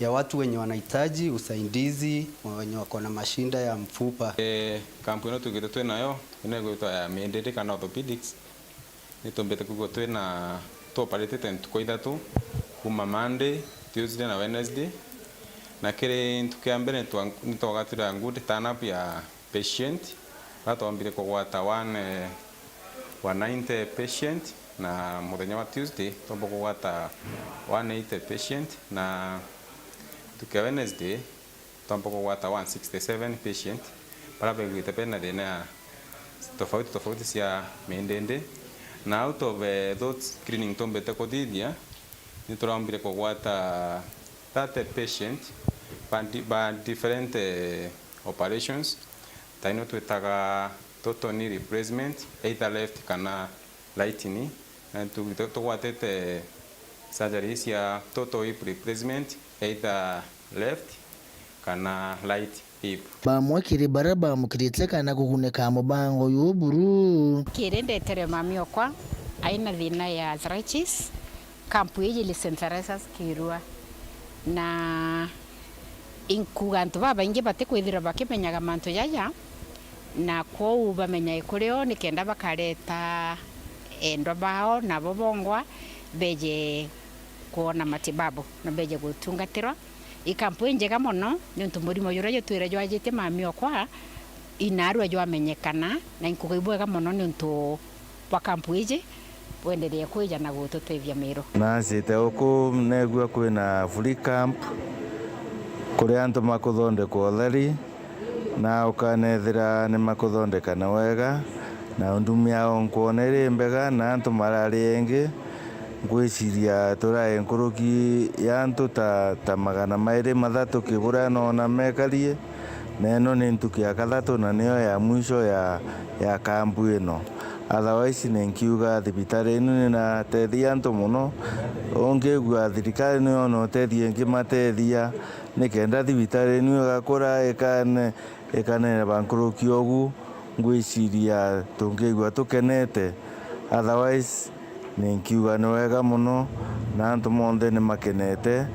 ya watu wenye wanahitaji usaidizi, wenye wako na mashinda ya mfupa. Eh, camp ino tugite twinayo ino igwitwa ya mindindi kana orthopedics. Nitumbite kwigua twina, twoperatite ntuku ithatu, kuma Monday, Tuesday na Wednesday, na kiri ntuku ya mbere nitwa-, nitwagatira good turn up ya patient, baria twombire kugwata one, eh, one ninety patient, na muthenya wa Tuesday twomba kugwata one eighty patient, na ntuku ya Wednesday twomba kugwata one sixty seven patient baria baigwite bena thina ya tofauti tofauti cia mindindi, na out of, eh, those screening tumbite kuthithia, nituraombire kugwata thirty patient ba di-, ba different, eh, operations, ta ino twitaga total knee replacement, either left kana right knee, na tu-, tu-, tugwatite surgery cia total hip replacement, either left kana right hip. Bamwe kiri baria bamukirite kana kugunika mubango uyu buru. Kiri ndetere mami okwa aina thina ya arthritis, camp iji iri Saint Teresa's Kirua, na inkuga antu babaingi batikwithirwa bakimenyaga mantu jaja, na kwou bamenyage kuri o nikenda bakareta endwa bao nabo bongwa beje kwona matibabu na beje gutungatirwa. I camp injega mono niuntu murimo juria jutwire jwajitie mami okwa inaarua jwamenyekana, na inkuga ibwega mono niuntu bwa camp iji bwenderee kwija na gututethia Miru. Naacite uku neegua kwina free camp kuria antu makuthondekwa utheri, na ukanethira ni makuthondekana wega, na ndumi yao nkwona iri mbega, na antu marari engi, ngwiciria turai nkuruki ya antu ta, ta magana mairi mathatu kiburia noona mekarie, na ino ni ntuku ya kathatu na niyo ya mwisho ya, ya kambu ino. Otherwise, ni nkiuga thibitari ino ninatethia antu mono. Ungigua thirikari niyo na utethia ingimatethia, nikenda thibitari ino igakura ikane, ikaneneba nkuruki ogu, ngwiciria tungigua tukenete. Otherwise, ni nkiuga ni wega mono, na antu monthe ni makenete.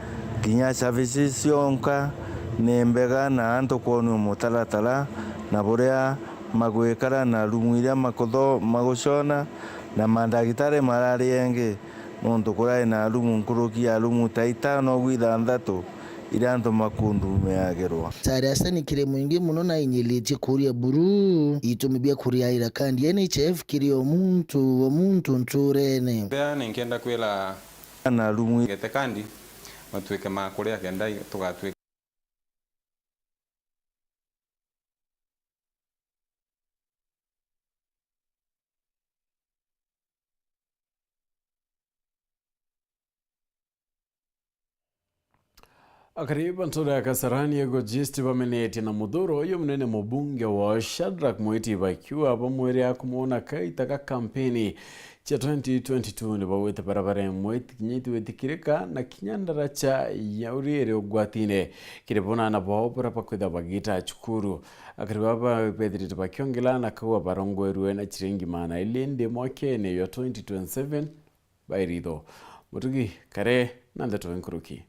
Kinya services cionka ni mbega, na antu kwonua mutaratara na buria magwikara na rumu iria makutho-, magucona, na mandagitari marari engi, nontu kurari na rumu nkuruki ya rumu ta itano au ithanthatu Iria antu makundu meagerwa. Tari asani kiri mwingi muno na inyilitie kuria buru itumi bia kuriaira kandi N H I F kiri o muntu, o muntu nturene. Ria ninkenda kwira ana arumu ngete kandi matuike ma kuria kenda tugatwika. Akari ba ntura ya Kasarani Ego East bamenetie na muthuro uyu munene mubunge wao Shadrack Mwiti bakiuga bamwire akumwona kaita ga kampeni cia twenty twenty-two ni baugite barabara imwe itikinyitwe itikirika na kinya ndaraca ya uria iri ugwatine kiri bo na aana bao baria bakwithirwa bagita cukuru. Akari baba bethirite bakiongela na kau abarongoerue na ciringi maana ili ndi mwakene jwa twenty twenty-seven. Bairito Mutugi kare na ndeto nkuruki.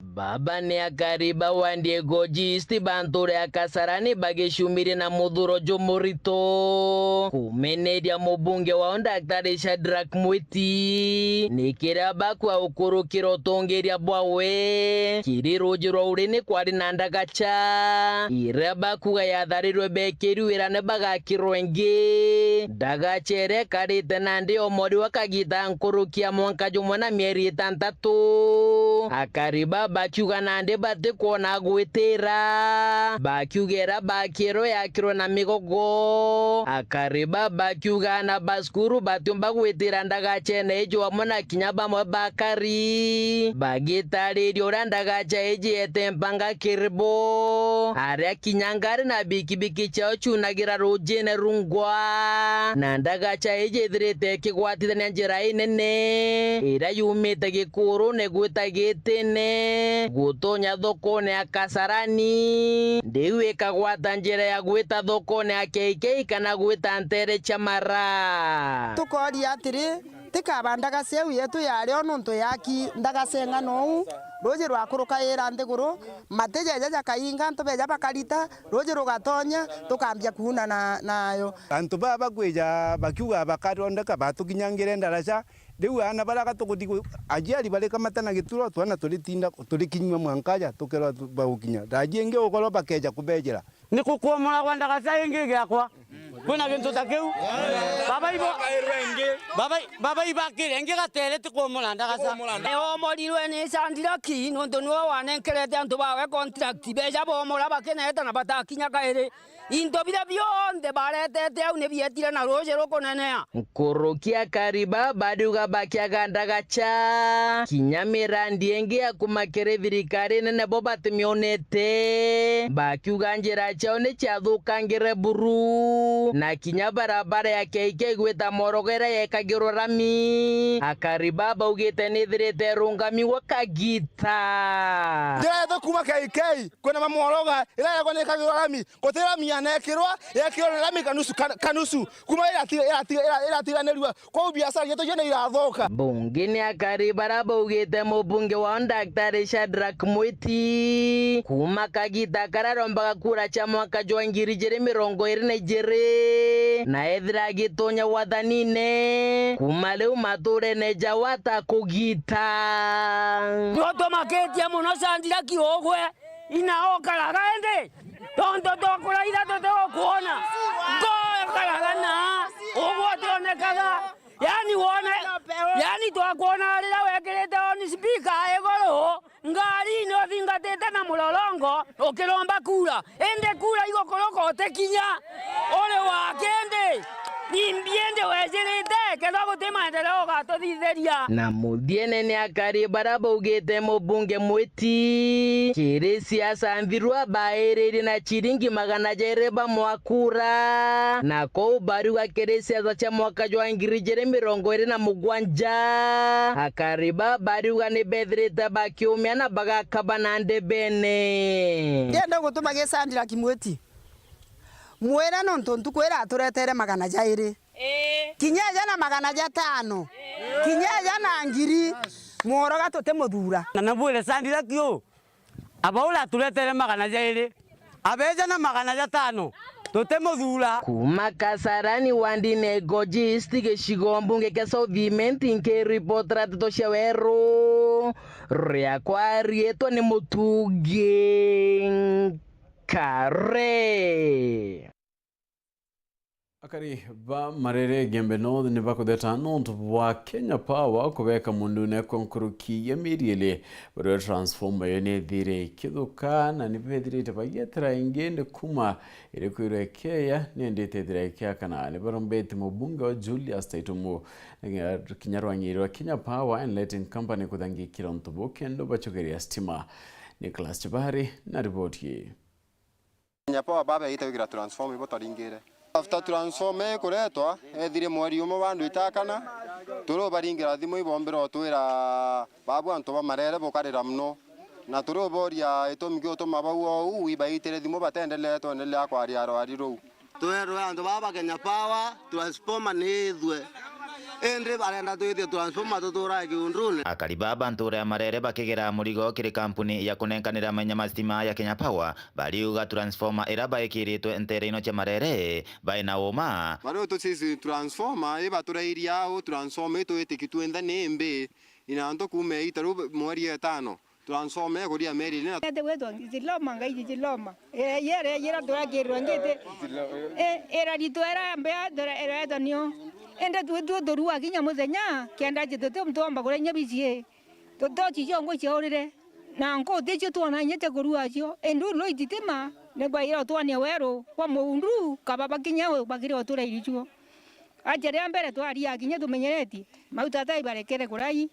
Baba ni akari ba Wandie East ba ntura ya Kasarani bagicumire na muthuro jumurito kumeneria mubunge wao Daktari Shadrack Mwiti ni kiria bakua ukurukira utongeria bwawe kiri ruuji rwa uri ni kwari na ndagaca iria bakuga yatharirwe bekirwe wira ni bagakirwe ingi. Ndagaca iria ikarite nandi o mori wa kagita nkuruki ya mwanka jumwe na mieri itantatu. Akari baba bakiuga nandi batikwona gwitira, bakiuga iria bakirwe yakirwe na migogo. Akari baba bakiuga aana ba cukuru batiumba gwitira ndagacene iji amwe na kinya bamwe bakari bagitariria uria ndagaca iji yete mpanga kiri bo, aria kinya ngari na bikibiki ciao ciunagira ruujine rungwa. Na ndagaca iji ithirite ikigwatithania njira inene iria yumite Gikurune gwita Gitine gutonya thokone ya Kasarani, ndiu ikagwata njira ya gwita thokone ya K K kana gwita ntere cia Mara. Tukoria atiri, tikaba ndagaca iu yetu yario nuntu yaki ndagaca ing'ana uu, ruuji rwakurukaira nthiguru, mati jeja jakainga antu beja bakarita, ruuji rugatonya, tukambia kuuna na, nayo. Antu baa bakwija bakiuga bakathondeka, batukinyangire ndaraca, riu aana baria gatukuthi gu-, aciari barikamata na gituro, twana turitinda, turikinyua mwanka aja tukerwa tu-, bagukinya. Thaa jingi ukorwa bakeja kubejera. Ni kukuomoragwa ndagaca ingi igiakwa. Kwina gintu ta kiu? Baba ibo, baba, baba ibakire ingi gatere ti kuomora ndagaca. Ni omorirwe ni Shandiraki, nontu niwe wanenkerete antu bawe contract, beja bomora bakineta na batakinya kairi. Into biria bionthe baretete au ni bietire na ruuji rukunenea. Nkuruki akari baba bariuga bakiaga ndagaca, kinya mirandi ingi ya kuma kiri thirikari nene bo batimionete, bakiuga njira ciao ni ciathukangire buru, na kinya barabara ya K K gwita Morogo iria yekagirwa rami, akari baba baugite ni ithirite irungami gwa kagita. Njira yetu kuma K K kwina Mamworoga iria yekwa ni ikagirwa rami, guti rami yanekirwa, yekirwa ni rami kanusu, kan-, kanusu. Kuma irati-, irati-, ira-, iratiganirua. Kwou biacara cietu cionthe irathoka. Bunge ni akari baria baugite mubunge wao Daktari Shadrack Mwiti, kuma kagita karia arombaga kura cia mwaka jwa ngiri ijiri mirongo iri na ijiri, na ethira agitonya wathanine, kuma riu maturene ja wata kugita. Tutumakitie muno Shandiraki ugwe. Ina ukaraga indi? Tontu twakuraitha tutigukwona. Ngo ukaraga na ugwe utionekaga. Yani wone, yani twakwona riria wekirite on speaker iguru, ngari-ini uthingatite na murorongo ukiromba kura. Indi kura igukuruka utikinya. Uri wa kindi? Ni mbi indi wejirite, kethwa guti maendeleo ugatuthithiria. Na muthiene ni akari baria baugite mubunge Mwiti, kiri siasa nthiru abairirie na ciringi magana jairi bamwakura. Na kou bariuga kiri siasa cia mwaka jwa ngiri ijiri mirongo iri na mugwanja, akari ba bariuga ni bethirite bakiumia na bagakaba na ndebene. Ndienda gutuma gisandira Kimwiti. Mwire nontu ntuku iria aturetere magana jairi. Ii. Kinya eja na magana jatano. Ii. Kinya eja na ngiri. Mworoga tutimuthura. Na nabwire Sandira kiu, aba uria aturetere magana jairi, abeja na magana jatano. Tutimuthuura. Kuuma Kasarani wandine Igoji East gicigo mbunge kia South Imenti, nkiripotera nteto cia weru, riakwa riitwa ni Mutungi Nkare. Akari ba Marere Igembe North ni bakutheta nontu bwa Kenya Power kubeka mundune kwa nkuruki ya mieri ili, baria transformer iyo ni ithire ikithuka na ni bethirite bagietera ingi ni kuma iri kwirwa ikeeya, ni indi itethira ikiakana. Ni barombete mubunge wa Julius Taitumu na kinya rwang'i rwa Kenya Power and Lighting Company kuthangikira untu buu kenda bacokeria stima. Nicholas Chibari na riboti ii. Kenya Power babeite gwikira transformer ibo twaringire. After transformer ikuretwa, ethire mweri umwe bandu itakana, turi ubaringira thimu ibombire utwira babu antu ba Marere bukarira muno. Na turi uboria itumi giutuma bau ou ibaitire thimu batendelee twendelea kwaria rwari ruu. Twerwe antu baba ba Kenya Power, transformer ni ithue. Indi barenda twithie transformer tuturae kiundune. Akari baba ntura ya Marere bakigera murigo kiri kampuni ya kunenkanira menya ma stima ya Kenya Power, bariuga transformer ira baikiritwe nteere ino cia Marere bai na uma. Bari utu sisi transformer ibaturairie au, transformer itwitiki twinthe ni mbi, ina antu kuuma ita riu mweri etano. Transformer ikuria meri ina. Ete gwitwa Ziloma, ngai Ziloma. Ira yere yira turakirirwa ngiti. E, ira ritwa ira mbea, ira, ira etanio. Ende tu, tu, turua kinya muthenya, kianda jitu tu mtomba kuria inya bici. Tutochi cio ngwi ciaurire. Na nkuti cio twona inya cia kurua cio. Indi uu no ititima, ni kwaira utwania weru kwa muundu, kaba bakinya u, bakire uturairi cio. Aja ria mbere twaria kinya tumenyeretie. Mauta tai barekere kurai.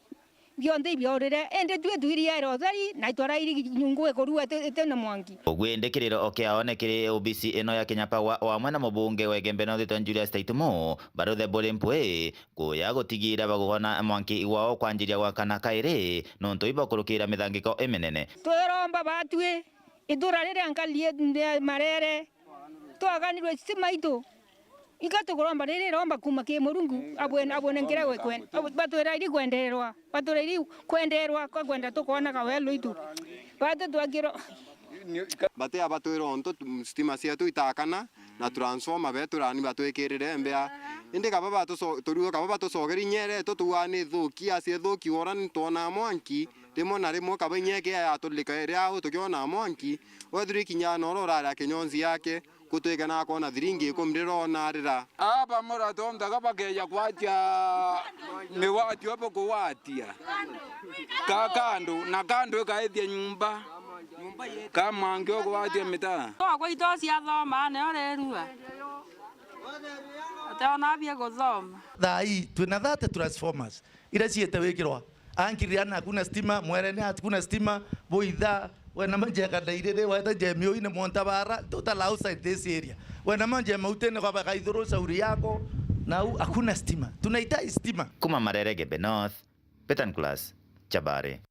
Bionthe ibiorire, indi tui twiriaira utheri, na itwarairi nyungu ikurua iti, iti na mwanki. Ugwindikiriro o kiaone kiri obisi ino ya Kenya Power, o amwe na mubunge wa Igembe North Julius Taitumu, baruthe buri mpwi, kuya gutigira bagugona mwanki wao kwanjiria gwakana kairi, nontu ibakurukira mithangiko iminene. Twiromba batwi, itura riria nkari ri Marere, twaganirwe stima itu. Iga tukuromba riri iromba kuuma ki Murungu, abwene, abwene nkira gwikwen-, abu-, batwira iri kwenderwa, batwira iri kwenderwa, kwa kwenda tukoona kawelo itu. Batu twakiro. Bati abatwira ontu tu-, stima cietu itakana, na transformer beturani batwikirire mbea. Indi kaba batuso-, turiuga kaba batucogeri inya ira etu tuuga ni thuki, acia thuki wora ni twonaa mwanki, rimwe na rimwe kaba inya ikia yatulika iri au tukiona mwanki, wethirwa ikinya noro urari a kinyonzi yake, gutwike na akoona thiringi ikumi rira onarira. Aba muratontaga bakeja kwatia miwatio bukuwatia. Ka kandu, na kandu ikaithia nyumba. Ka mwangi ukuwatia mitaa. Togwa ito cia thoma, neo rirua. Ateona bia guthoma. Thaa hii, twina thirty transformers. Ira ciete wikirwa. Ankiriana hakuna stima, Mwerene hakuna stima, Buitha, wena manje ya Kandairiri, weta je Miuine, Montabara, total outside this area. Wena manje ya Mautene kwa baka ithuru shauri yako, na u-, hakuna stima. Tunahitaji stima. Kuma Marere Gembe North, Peter Nicholas, Chabari.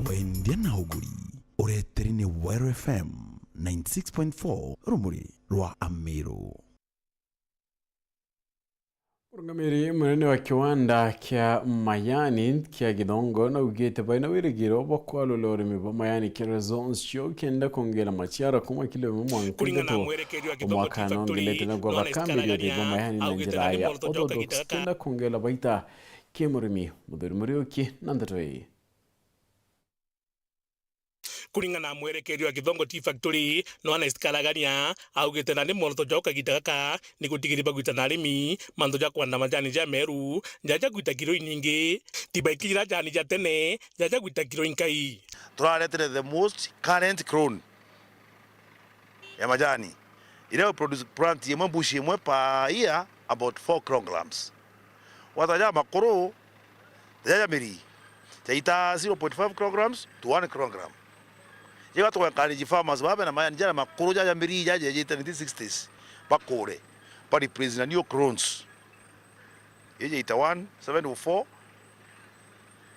Wendia na uguri, ureteri ni Weru F M ninety six point four, rumuri rwa Amiru. Murungamiri munene wa kiwanda kia majani kia Githongo naugite baina wirigiro bwa kwalula urimi bwa majani kia Renaissance Show kenda kwongera maciaro kuma kilo imwe mwanka ithatu o mwaka nongelete na gwa bakambiria urimi bwa majani na njira ya orthodox kenda kwongera baita ki murimi. Muthuri Muriuki na ndeto ii. Kuringana na mwerekeria wa Githongo Tea Factory, Noanest Karagania, augite nandi mworoto jwao kagita gaka ni gutigiria bagwita na arimi mantu ja kwanda majani ja meru, ja ja gwita kiro inyingi, ti baiki jira jani ja tene, ja ja gwita kiro inkai. Turaretere the most current clone ya majani, iria produce plant imwe, bush imwe per year, about four kilograms. Wata ja makuru, ja ja mirii, jaita zero point five kilograms to one kilogram. Jiga tuga encourage farmers babe na majani jana makuru ja ja mirii ja jejite nineteen sixties, bakure, ba replace na new clones. Iji eighty-one, seven oh four,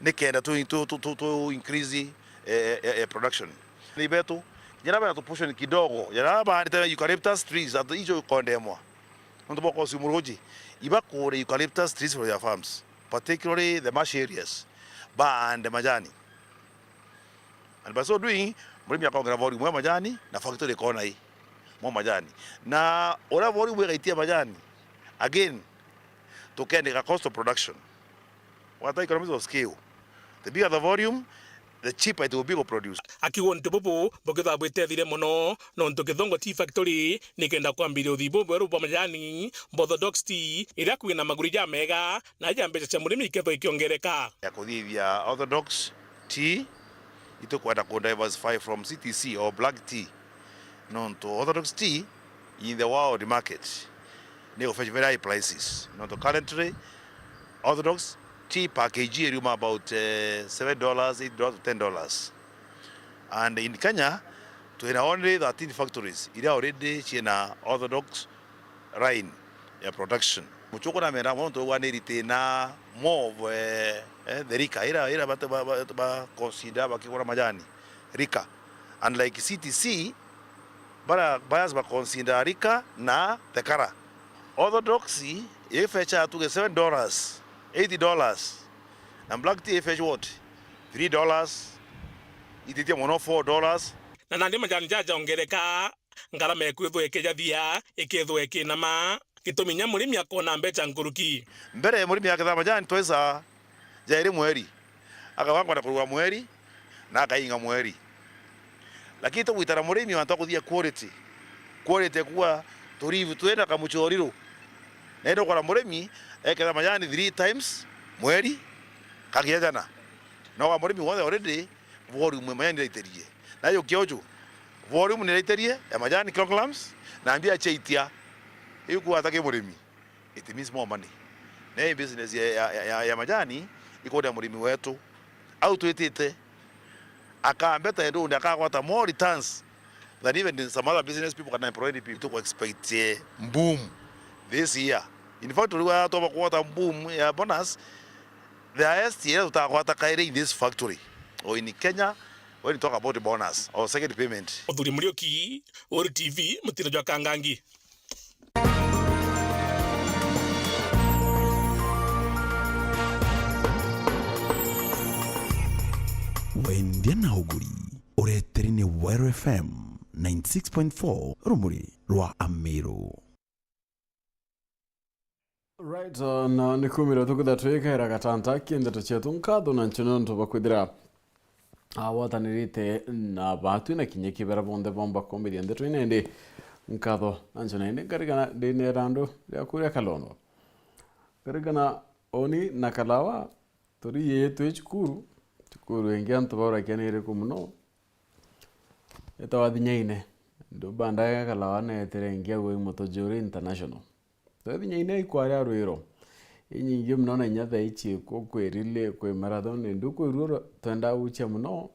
nikenda tu, tu, tu, tu, tu increase, eh, eh, eh, production. Ni betu, jara bana tu portion kidogo, jara baandite eucalyptus trees, atu ijo ikondemwa. Nontu bwa kosi muruji, ibakure eucalyptus trees from their farms. particularly the marsh areas, baande majani. And by so doing, murimi akongera volume ya majani na factory ikona i mo majani. Na uria volume igaitia majani, again, tukendika cost of production. What economies of scale? The bigger the volume, the cheaper it will be to produce. Akiuga untu bubu bukithagwa bwitethire mono, nontu Kithongo Tea Factory nikenda kwambiria uthii bubweru bwa majani, Orthodox Tea, iria kwina maguri jamega na ija mbeca cia murimi ikethwa ikiongereka. Ya kuthithia Orthodox Tea, itukwenda ku diversify from C T C or black tea, nontu Orthodox Tea in the world market ni ufetch very high prices, nontu currently Orthodox Tea per K G iriuma about, eh, seven dollars, eight dollars to ten dollars. And in Kenya, twina only thirteen factories iria already ciina Orthodox line ya production. Muchukuru na mera mono, twigua ni ritina more of, eh, eh, the Rika, ira, ira batu ba, ba, ba consider bakigura majani, Rika. Unlike C T C, bara buyers ba consider Rika na the Kara. Orthodox ifecha tuge seven dollars, eight dollars. Na black tea ifecha what? Three dollars. Ititie mono four dollars. Na nandi majani jaja ongereka, ngarama ikwithwa ikijathia, ikithwa ikinama. Gitumi nya murimi akona mbeca nkuruki. Mbere murimi aketha majani twesa jairi mweri. Akauga nkwenda kurugura mweri, na akainga mweri. Lakini tugwitara murimi wantu akuthia quality. Quality kuwa turivu twenda kamuchoriru. Na indi ukora murimi eketha majani three times mweri, kagia jana. No wa murimi wothe already volume ya majani iraiterie. Na yukia uju, volume niraiterie ya majani kilograms, na mbia chaitia. Iu kuwa ataki murimi. It means more money. Na hii business ya, ya, ya, ya majani ikwenda murimi wetu au twitite akambeta ndunde akagwata more returns than even some other business people can employ the people. Tuko expect, eh, boom this year. In fact, tuliwa toba kuota boom ya bonus, the highest year tutagwata kaire in this factory or in Kenya when you talk about bonus or second payment. Uthuri Muriuki, Uru T V, mutino jwa Kangangi. Wendia na uguri, ureteri ni Weru F M ninety six point four, rumuri rwa Amiru. Right, uh, na ni kumira tukitha twikera gatanta ki ndeto cietu. Nkatho na nchoni nontu bwa kwithira agwatanirite na batwi na kinya kibera bonthe bomba kumbithia ndeto ino indi nkatho na nchoni indi nkarigana ndinera andu ria kuria Kalondo. Nkarigana oni na Kalawa turi twi cukuru, cukuru ingi antu baurakianire ku muno. Etawa Thinyaine. Ndu bandaga Kalawa neetire ingi agwe Mutojuri International. Twethia inya ine ikwaria rwiro. Inyingi mono na inya thaa ici ku-, kwi relay, kwi marathon, ndu kwi ruo twendaa gucia mono.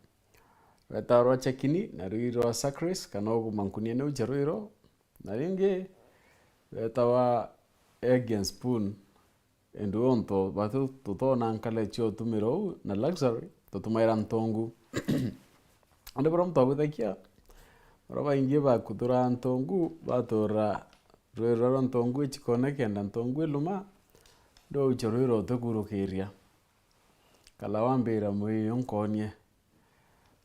Rwetawa rwa Chakini, na rwi rwa Sakris, kana uguma nkunia ni ucia rwiro. Na ringi, rwetawa Egg and Spoon. Ndu onto batu tutona nkale cio utumira uu na luxury, tutumaira ntongu. Andi baria muntu agwithakia, baria baingi bakuthura ntongu, batura rwiro rwa ntongu ichikone kenda ntongu iluma, ndu ucio rwiro utikurukiria. Kala wambira mwiyo nkonie.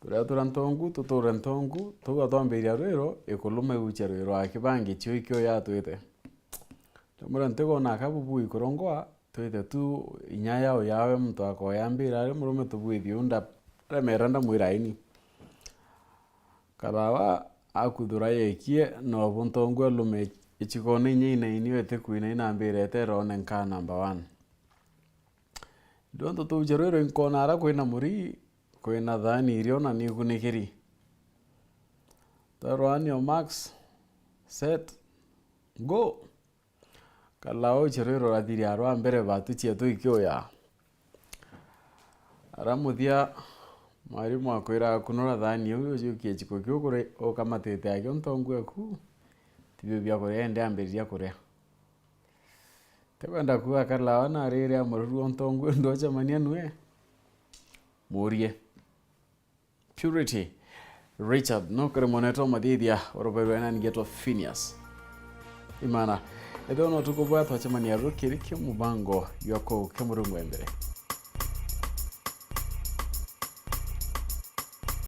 Turia tura ntongu, tuture ntongu, tugwa twambiria rwiro, ikuluma igucia rwiro aki bangi cio ikio yatwite. Ndamwira ntigona aka bubu ikurongoa, twite tu inya yao yawe muntu akoyambira ari murume tubwithie u nda-, ndamera ndamwira ini. Kalawa akuthura yekie, nobu ntongu alume ichikona inya inainio itikwina inambira eterone nkaa number one. Ndonto tuuje rwiro inkona ara kwina muri, kwina thaani irio na nigunikiri. Twarwanio max, set, go. Kala uche rwiro rathiri arwa mbere batu cietu ikiuya. Ara muthia, mwarimu akwira kunura thaani iu, ujukie chiko kiu kuri ukamatite akio ntongu eku, tibio bia kuria indi ambiriria kuria. Tikwenda kuuga Kalawa na riri amururu o ntongu ndochemania nue? Murie. Purity Richard, no kuri mwanetwa mathithia, urubairwe nani getwa Phineas. Imana. Ethirwa no tukubwa twacemania rukiri ki mubango jwa kuukia murungu wa mbere.